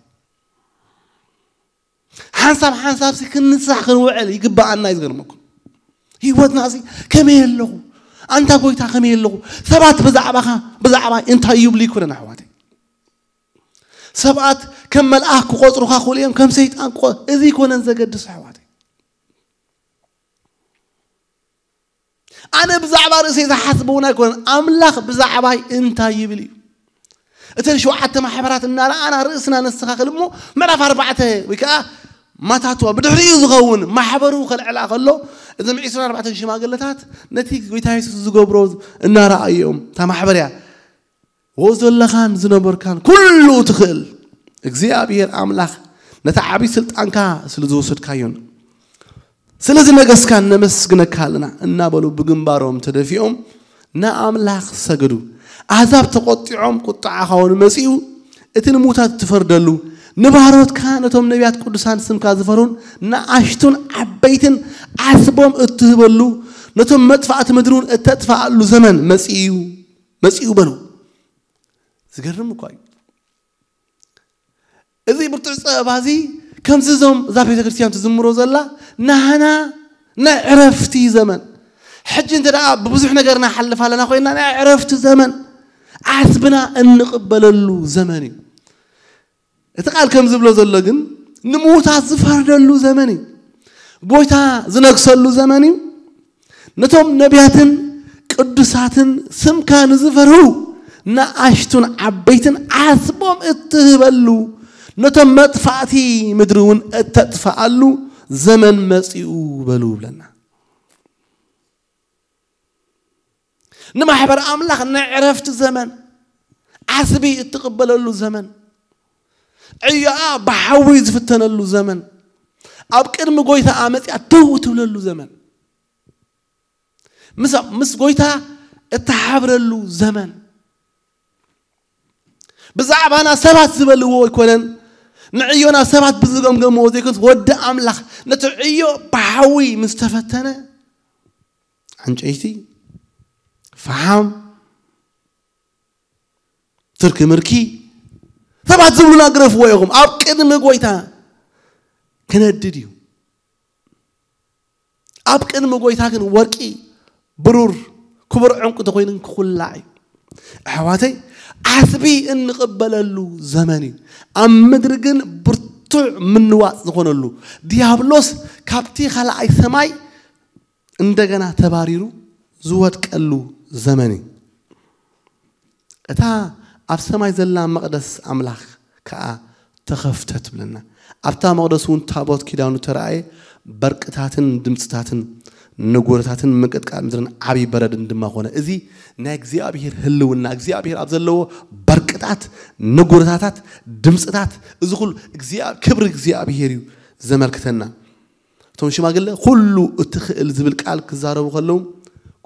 ሓንሳብ ሓንሳብ ሲ ክንሳሕ ክንውዕል ይግባኣና እዩ። ዝገርመኩም ህይወትና ሲ ከመይ ኣለኹ? ኣንታ ጎይታ ከመይ ኣለኹ? ሰባት ብዛዕባኻ፣ ብዛዕባ እንታይ ይብሉ ይኮነን ኣሕዋተይ። ሰባት ከም መልኣኽ ክቆጽሩኻ ክኽእሉ እዮም፣ ከም ሰይጣን ክቆ-፣ እዚ ይኮነን ዘገድስ ኣሕዋተይ። ኣነ ብዛዕባ ርእሰይ ዝሓስብ እውን ኣይኮነን። ኣምላኽ ብዛዕባይ እንታይ ይብል እዩ? እተን ሸውዓተ ማሕበራት እናረኣና ርእስና ነስተኻኽል እሞ ምዕራፍ ኣርባዕተ ወይ ከዓ ማታትዋ ብድሕሪኡ ዝኸውን ማሕበሩ ከልዕላ ከሎ፣ እዞም ዕስራን ኣርባዕተን ሽማግለታት ነቲ ጎይታ የሱስ ዝገብሮ እናረኣዩ እዮም። እታ ማሕበር እያ። ወዘለኻን ዝነበርካን ኩሉ ትኽእል እግዚኣብሔር ኣምላኽ፣ ነቲ ዓብዪ ስልጣንካ ስለ ዝወሰድካዮን ስለ ዝነገስካን ነመስግነካ ኣለና እናበሉ ብግንባሮም ተደፊኦም ንኣምላኽ ሰገዱ። ኣሕዛብ ተቖጢዖም፣ ቁጥዓኻ እውን መጺኡ፣ እቲ ንሙታት እትፈርደሉ፣ ንባሮትካ ነቶም ነቢያት ቅዱሳን ስምካ ዝፈርሁን ንኣሽቱን ዓበይትን ዓስቦም እትህበሉ፣ ነቶም መጥፋእቲ ምድሪ እውን እተጥፍኣሉ ዘመን መጺኡ እዩ፣ መጺኡ በሉ። ዝገርም እኳ እዩ። እዚ ብርቱዕ ጸበባ እዚ ከምዚ እዞም እዛ ቤተ ክርስቲያን ትዝምሮ ዘላ ናህና ናይ ዕረፍቲ ዘመን፣ ሕጂ እንተ ደኣ ብብዙሕ ነገር ንሓልፍ ኣለና ኮይና ናይ ዕረፍቲ ዘመን ዓስብና እንቕበለሉ ዘመን እዩ። እቲ ቃል ከም ዝብሎ ዘሎ ግን ንምዉታት ዝፈርደሉ ዘመን እዩ። ጎይታ ዝነግሰሉ ዘመን እዩ። ነቶም ነቢያትን ቅዱሳትን ስምካ ንዝፈርሁ ንኣሽቱን ዓበይትን ዓስቦም እትህበሉ፣ ነቶም መጥፋእቲ ምድሪ እውን እተጥፍኣሉ ዘመን መጺኡ በሉ ይብለና። ንማሕበር ኣምላኽ ናይ ዕረፍቲ ዘመን፣ ዓስቢ እትቕበለሉ ዘመን፣ ዕዮኣ ብሓዊ ዝፍተነሉ ዘመን፣ ኣብ ቅድሚ ጎይታኣ መጺኣ ደው እትብለሉ ዘመን፣ ምስ፣ ምስ ጎይታ እትሓብረሉ ዘመን፣ ብዛዕባና ሰባት ዝበልዎ ኣይኮነን፣ ንዕዮና ሰባት ብዝገምገምዎ ዘይኮነስ፣ ወዲ ኣምላኽ ነቲ ዕዮ ብሓዊ ምስ ተፈተነ፣ ዕንጨይቲ፣ ፈሓም፣ ትርኪ ምርኪ፣ ሰባት ዝብሉና ግረፍዎ ኢኹም። ኣብ ቅድሚ ጎይታ ክነድድ እዩ። ኣብ ቅድሚ ጎይታ ግን ወርቂ፣ ብሩር፣ ክቡር ዕንቁ ተኮይኑ ክኹላዕ እዩ። ኣሕዋተይ፣ ዓስቢ እንቕበለሉ ዘመን እዩ። ኣብ ምድሪ ግን ብርቱዕ ምንዋጽ ዝኾነሉ፣ ዲያብሎስ ካብቲ ካልኣይ ሰማይ እንደገና ተባሪሩ ዝወድቀሉ ዘመን እዩ። እታ ኣብ ሰማይ ዘላ መቕደስ ኣምላኽ ከኣ ተኸፍተት ትብለና። ኣብታ መቕደስ እውን ታቦት ኪዳኑ ተራእየ፣ በርቅታትን ድምፅታትን ነጎድታትን ምንቅጥቃጥ ምድርን ዓብዪ በረድን ድማ ኾነ። እዚ ናይ እግዚኣብሔር ህልውና፣ እግዚኣብሔር ኣብ ዘለዎ በርቅታት፣ ነጎድታታት፣ ድምፅታት፣ እዚ ኩሉ እግዚኣብ-፣ ክብሪ እግዚኣብሔር እዩ ዘመልክተና። እቶም ሽማግለ ኩሉ እትኽእል ዝብል ቃል ክዛረቡ ከለዉ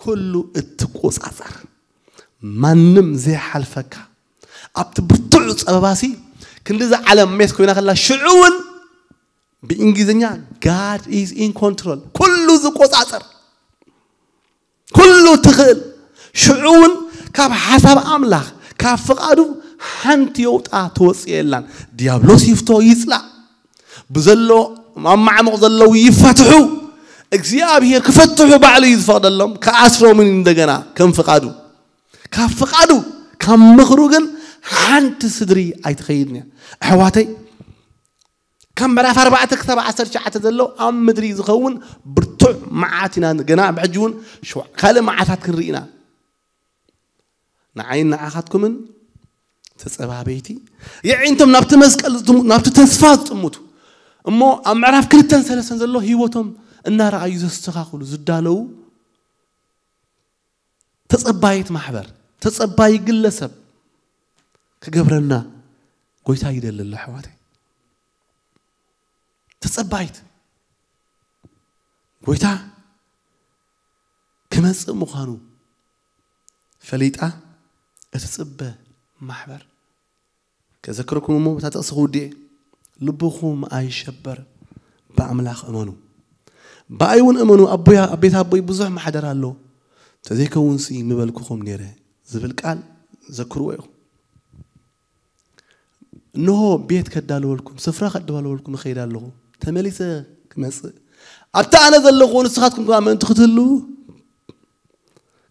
ኩሉ እትቆጻጸር፣ ማንም ዘይሓልፈካ፣ ኣብቲ ብርቱዕ ጸበባሲ ክንዲዚ ዓለም ሜስ ኮይና ከላ ሽዑ እውን ብእንግሊዝኛ God is in control፣ ኩሉ ዝቆጻጸር፣ ኩሉ ትኽእል፣ ሽዑ እውን ካብ ሓሳብ ኣምላኽ፣ ካብ ፍቓዱ ሓንቲ የውጣ ትወጽእ የላን። ዲያብሎስ ይፍቶ ይጽላእ፣ ብዘሎ ኣብ ማዕሙቕ ዘለዉ ይፈትሑ፣ እግዚኣብሔር ክፈትሑ ባዕሉ እዩ ዝፈቕደሎም፣ ክኣስሮምን እንደገና ከም ፍቓዱ። ካብ ፍቓዱ፣ ካብ ምኽሩ ግን ሓንቲ ስድሪ ኣይትኸይድን እያ። ኣሕዋተይ፣ ካብ ምዕራፍ ኣርባዕተ ክሳብ ዓሰርተ ትሽዓተ ዘሎ ኣብ ምድሪ ዝኸውን ብርቱዕ መዓት ኢና፣ ገና ብሕጂ እውን ሸዋ-፣ ካልእ መዓታት ክንርኢ ኢና። ንዓይን ንዓኻትኩምን ተጸባበይቲ፣ የዒንቶም ናብቲ መስቀል ዝጥሙ-፣ ናብቲ ተስፋ ዝጥምቱ፣ እሞ ኣብ ምዕራፍ ክልተን ሰለስተን ዘሎ ህይወቶም እናረኣዩ ዘስተኻኽሉ፣ ዝዳለዉ ተጸባይት ማሕበር፣ ተጸባይ ግለሰብ ክገብረና ጎይታ ይደሊ ኣሎ፣ ኣሕዋተይ። ተጸባይት ጎይታ ክመጽእ ምዃኑ ፈሊጣ እትጽበ ማሕበር። ከዘክረኩም እሞ በታ ጥቕሲ ክውድእ እየ። ልብኹም ኣይሸበር፣ ብኣምላኽ እመኑ፣ ብኣይ እውን እመኑ። ኣቦያ፣ ኣብ ቤት ኣቦይ ብዙሕ ማሕደር ኣሎ፣ ተዘይከውንሲ ምበልኩኹም ነይረ ዝብል ቃል ዘክርዎ ኢኹም። እንሆ ቤት ከዳልወልኩም፣ ስፍራ ከዳልወልኩም እኸይድ ኣለኹ፣ ተመሊሰ ክመጽእ፣ ኣብቲ ኣነ ዘለኹ ንስኻትኩም ከኣ ምእንቲ ክትህልዉ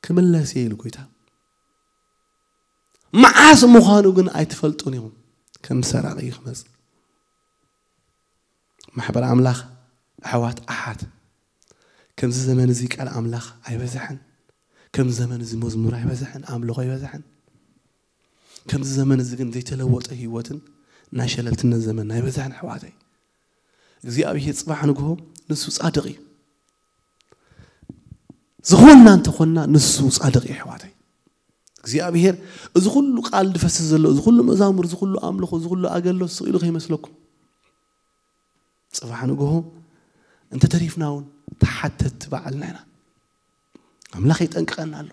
ክምለስ እየ ኢሉ ጎይታ። መዓስ ምዃኑ ግን ኣይትፈልጡን ኢኹም። ከም ሰራቒ እዩ ክመጽእ። ማሕበር ኣምላኽ፣ ኣሕዋት ኣሓት፣ ከምዚ ዘመን እዚ ቃል ኣምላኽ ኣይበዝሐን። ከምዚ ዘመን እዚ መዝሙር ኣይበዝሐን፣ ኣምልኾ ኣይበዝሐን። ከምዚ ዘመን እዚ ግን ዘይተለወጠ ህይወትን ናይ ሸለልትነት ዘመን ኣይበዝሐን፣ ኣሕዋተይ። እግዚኣብሔር ጽባሕ ንግሆ ንሱ ጻድቕ እዩ። ዝኾንና እንተኾንና ንሱ ጻድቕ እዩ ኣሕዋተይ። እግዚኣብሔር እዚ ኩሉ ቃል ዝፈስስ ዘሎ፣ እዚ ኩሉ መዛሙር፣ እዚ ኩሉ ኣምልኾ፣ እዚ ኩሉ ኣገሎ ስቕ ኢሉ ከይመስለኩም። ጽባሕ ንግሆ እንተ ተሪፍና እውን ተሓተቲ ባዕልና ኢና። ኣምላኽ ይጠንቅቐና ኣሎ።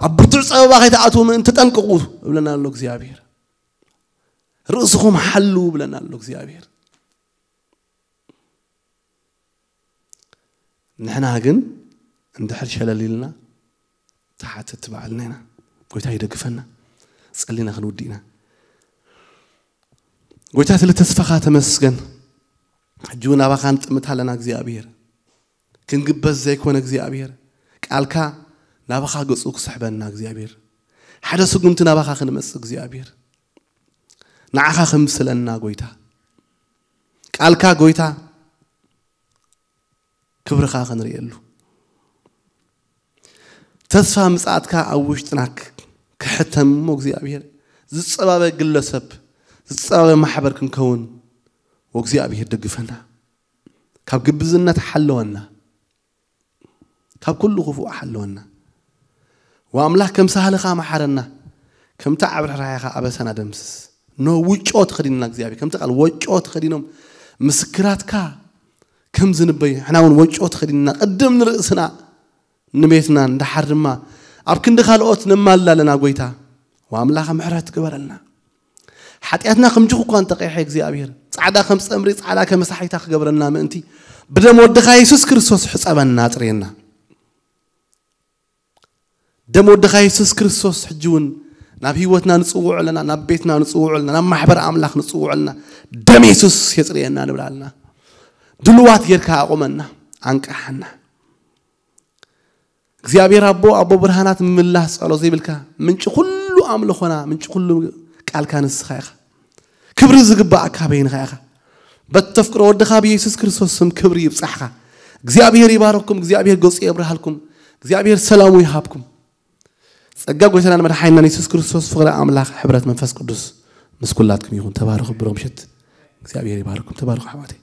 ኣብ ብርቱዕ ጸበባ ከይትኣትዉ ምእንቲ ተጠንቅቑ እብለና ኣሎ እግዚኣብሔር። ርእስኹም ሓልዉ እብለና ኣሎ እግዚኣብሔር። ንሕና ግን እንድሕር ሸለል ኢልና ተሓተቲ ባዕልና ኢና። ጎይታ ይደግፈና። ጸሊና ክንውዲ ኢና። ጎይታ ስለ ተስፋኻ ተመስገን። ሕጂ እውን ናባኻ ንጥምት ኣለና እግዚኣብሔር። ክንግበዝ ዘይኮነ እግዚኣብሔር፣ ቃልካ ናባኻ ገጹ ክስሕበና እግዚኣብሔር፣ ሓደ ስጉምቲ ናባኻ ክንመጽእ እግዚኣብሔር፣ ንዓኻ ክምስለና ጎይታ፣ ቃልካ ጎይታ ክብርኻ ክንርእየሉ፣ ተስፋ ምጽኣትካ ኣብ ውሽጥና ክሕተም እሞ እግዚኣብሔር፣ ዝጸባበ ግለሰብ፣ ዝጸባበ ማሕበር ክንከውን ወእግዚኣብሔር ደግፈና። ካብ ግብዝነት ሓለወና። ካብ ኩሉ ክፉእ ሓለወና። ወኣምላኽ ከም ሳህልኻ መሓረና። ከምቲ ዓብርሕራይኻ ኣበሳና ደምስስ። ኖ ውጮ ተኸዲንና እግዚኣብሔር። ከምቲ ቃል ወጮ ተኸዲኖም ምስክራትካ ከም ዝንበዩ፣ ንሕና እውን ወጮ ተኸዲንና ቅድም ንርእስና ንቤትና ንደሓር ድማ ኣብ ክንዲ ካልኦት ነማልድ ኣለና ጎይታ። ወኣምላኽ ምሕረት ግበረልና። ሓጢኣትና ከም ጅኹ እኳ እንተቐይሐ እግዚኣብሔር፣ ጻዕዳ ከም ጸምሪ፣ ጻዕዳ ከም ሳሒታ ክገብረና ምእንቲ ብደም ወድኻ የሱስ ክርስቶስ ሕጸበና፣ ኣጽርየና። ደም ወድኻ የሱስ ክርስቶስ ሕጂ እውን ናብ ህይወትና ንጽውዖ ኣለና፣ ናብ ቤትና ንጽውዖ ኣለና፣ ናብ ማሕበር ኣምላኽ ንጽውዖ ኣለና። ደም የሱስ የጽርየና ንብል ኣለና። ድልዋት ጌርካ ኣቑመና፣ ኣንቃሓና። እግዚኣብሔር ኣቦ፣ ኣቦ ብርሃናት፣ ምምላስ ጸሎት ዘይብልካ፣ ምንጪ ኩሉ ኣምልኾና፣ ምንጪ ኩሉ ቃልካ ንስኻ ኢኻ። ክብሪ ዝግባኣካ በይንኻ ኢኻ። በተፍቅሮ ወድኻ ብየሱስ ክርስቶስ ስም ክብሪ ይብጻሕኻ። እግዚኣብሔር ይባርኽኩም፣ እግዚኣብሔር ገጹ የብርሃልኩም፣ እግዚኣብሔር ሰላሙ ይሃብኩም። ጸጋ ጎይታናን መድሓኒናን የሱስ ክርስቶስ፣ ፍቕሪ ኣምላኽ፣ ሕብረት መንፈስ ቅዱስ ምስ ኩላትኩም ይኹን። ተባረኹ። ብሩኽ ምሽት። እግዚኣብሔር ይባርኽኩም። ተባረኹ ኣሕዋተይ።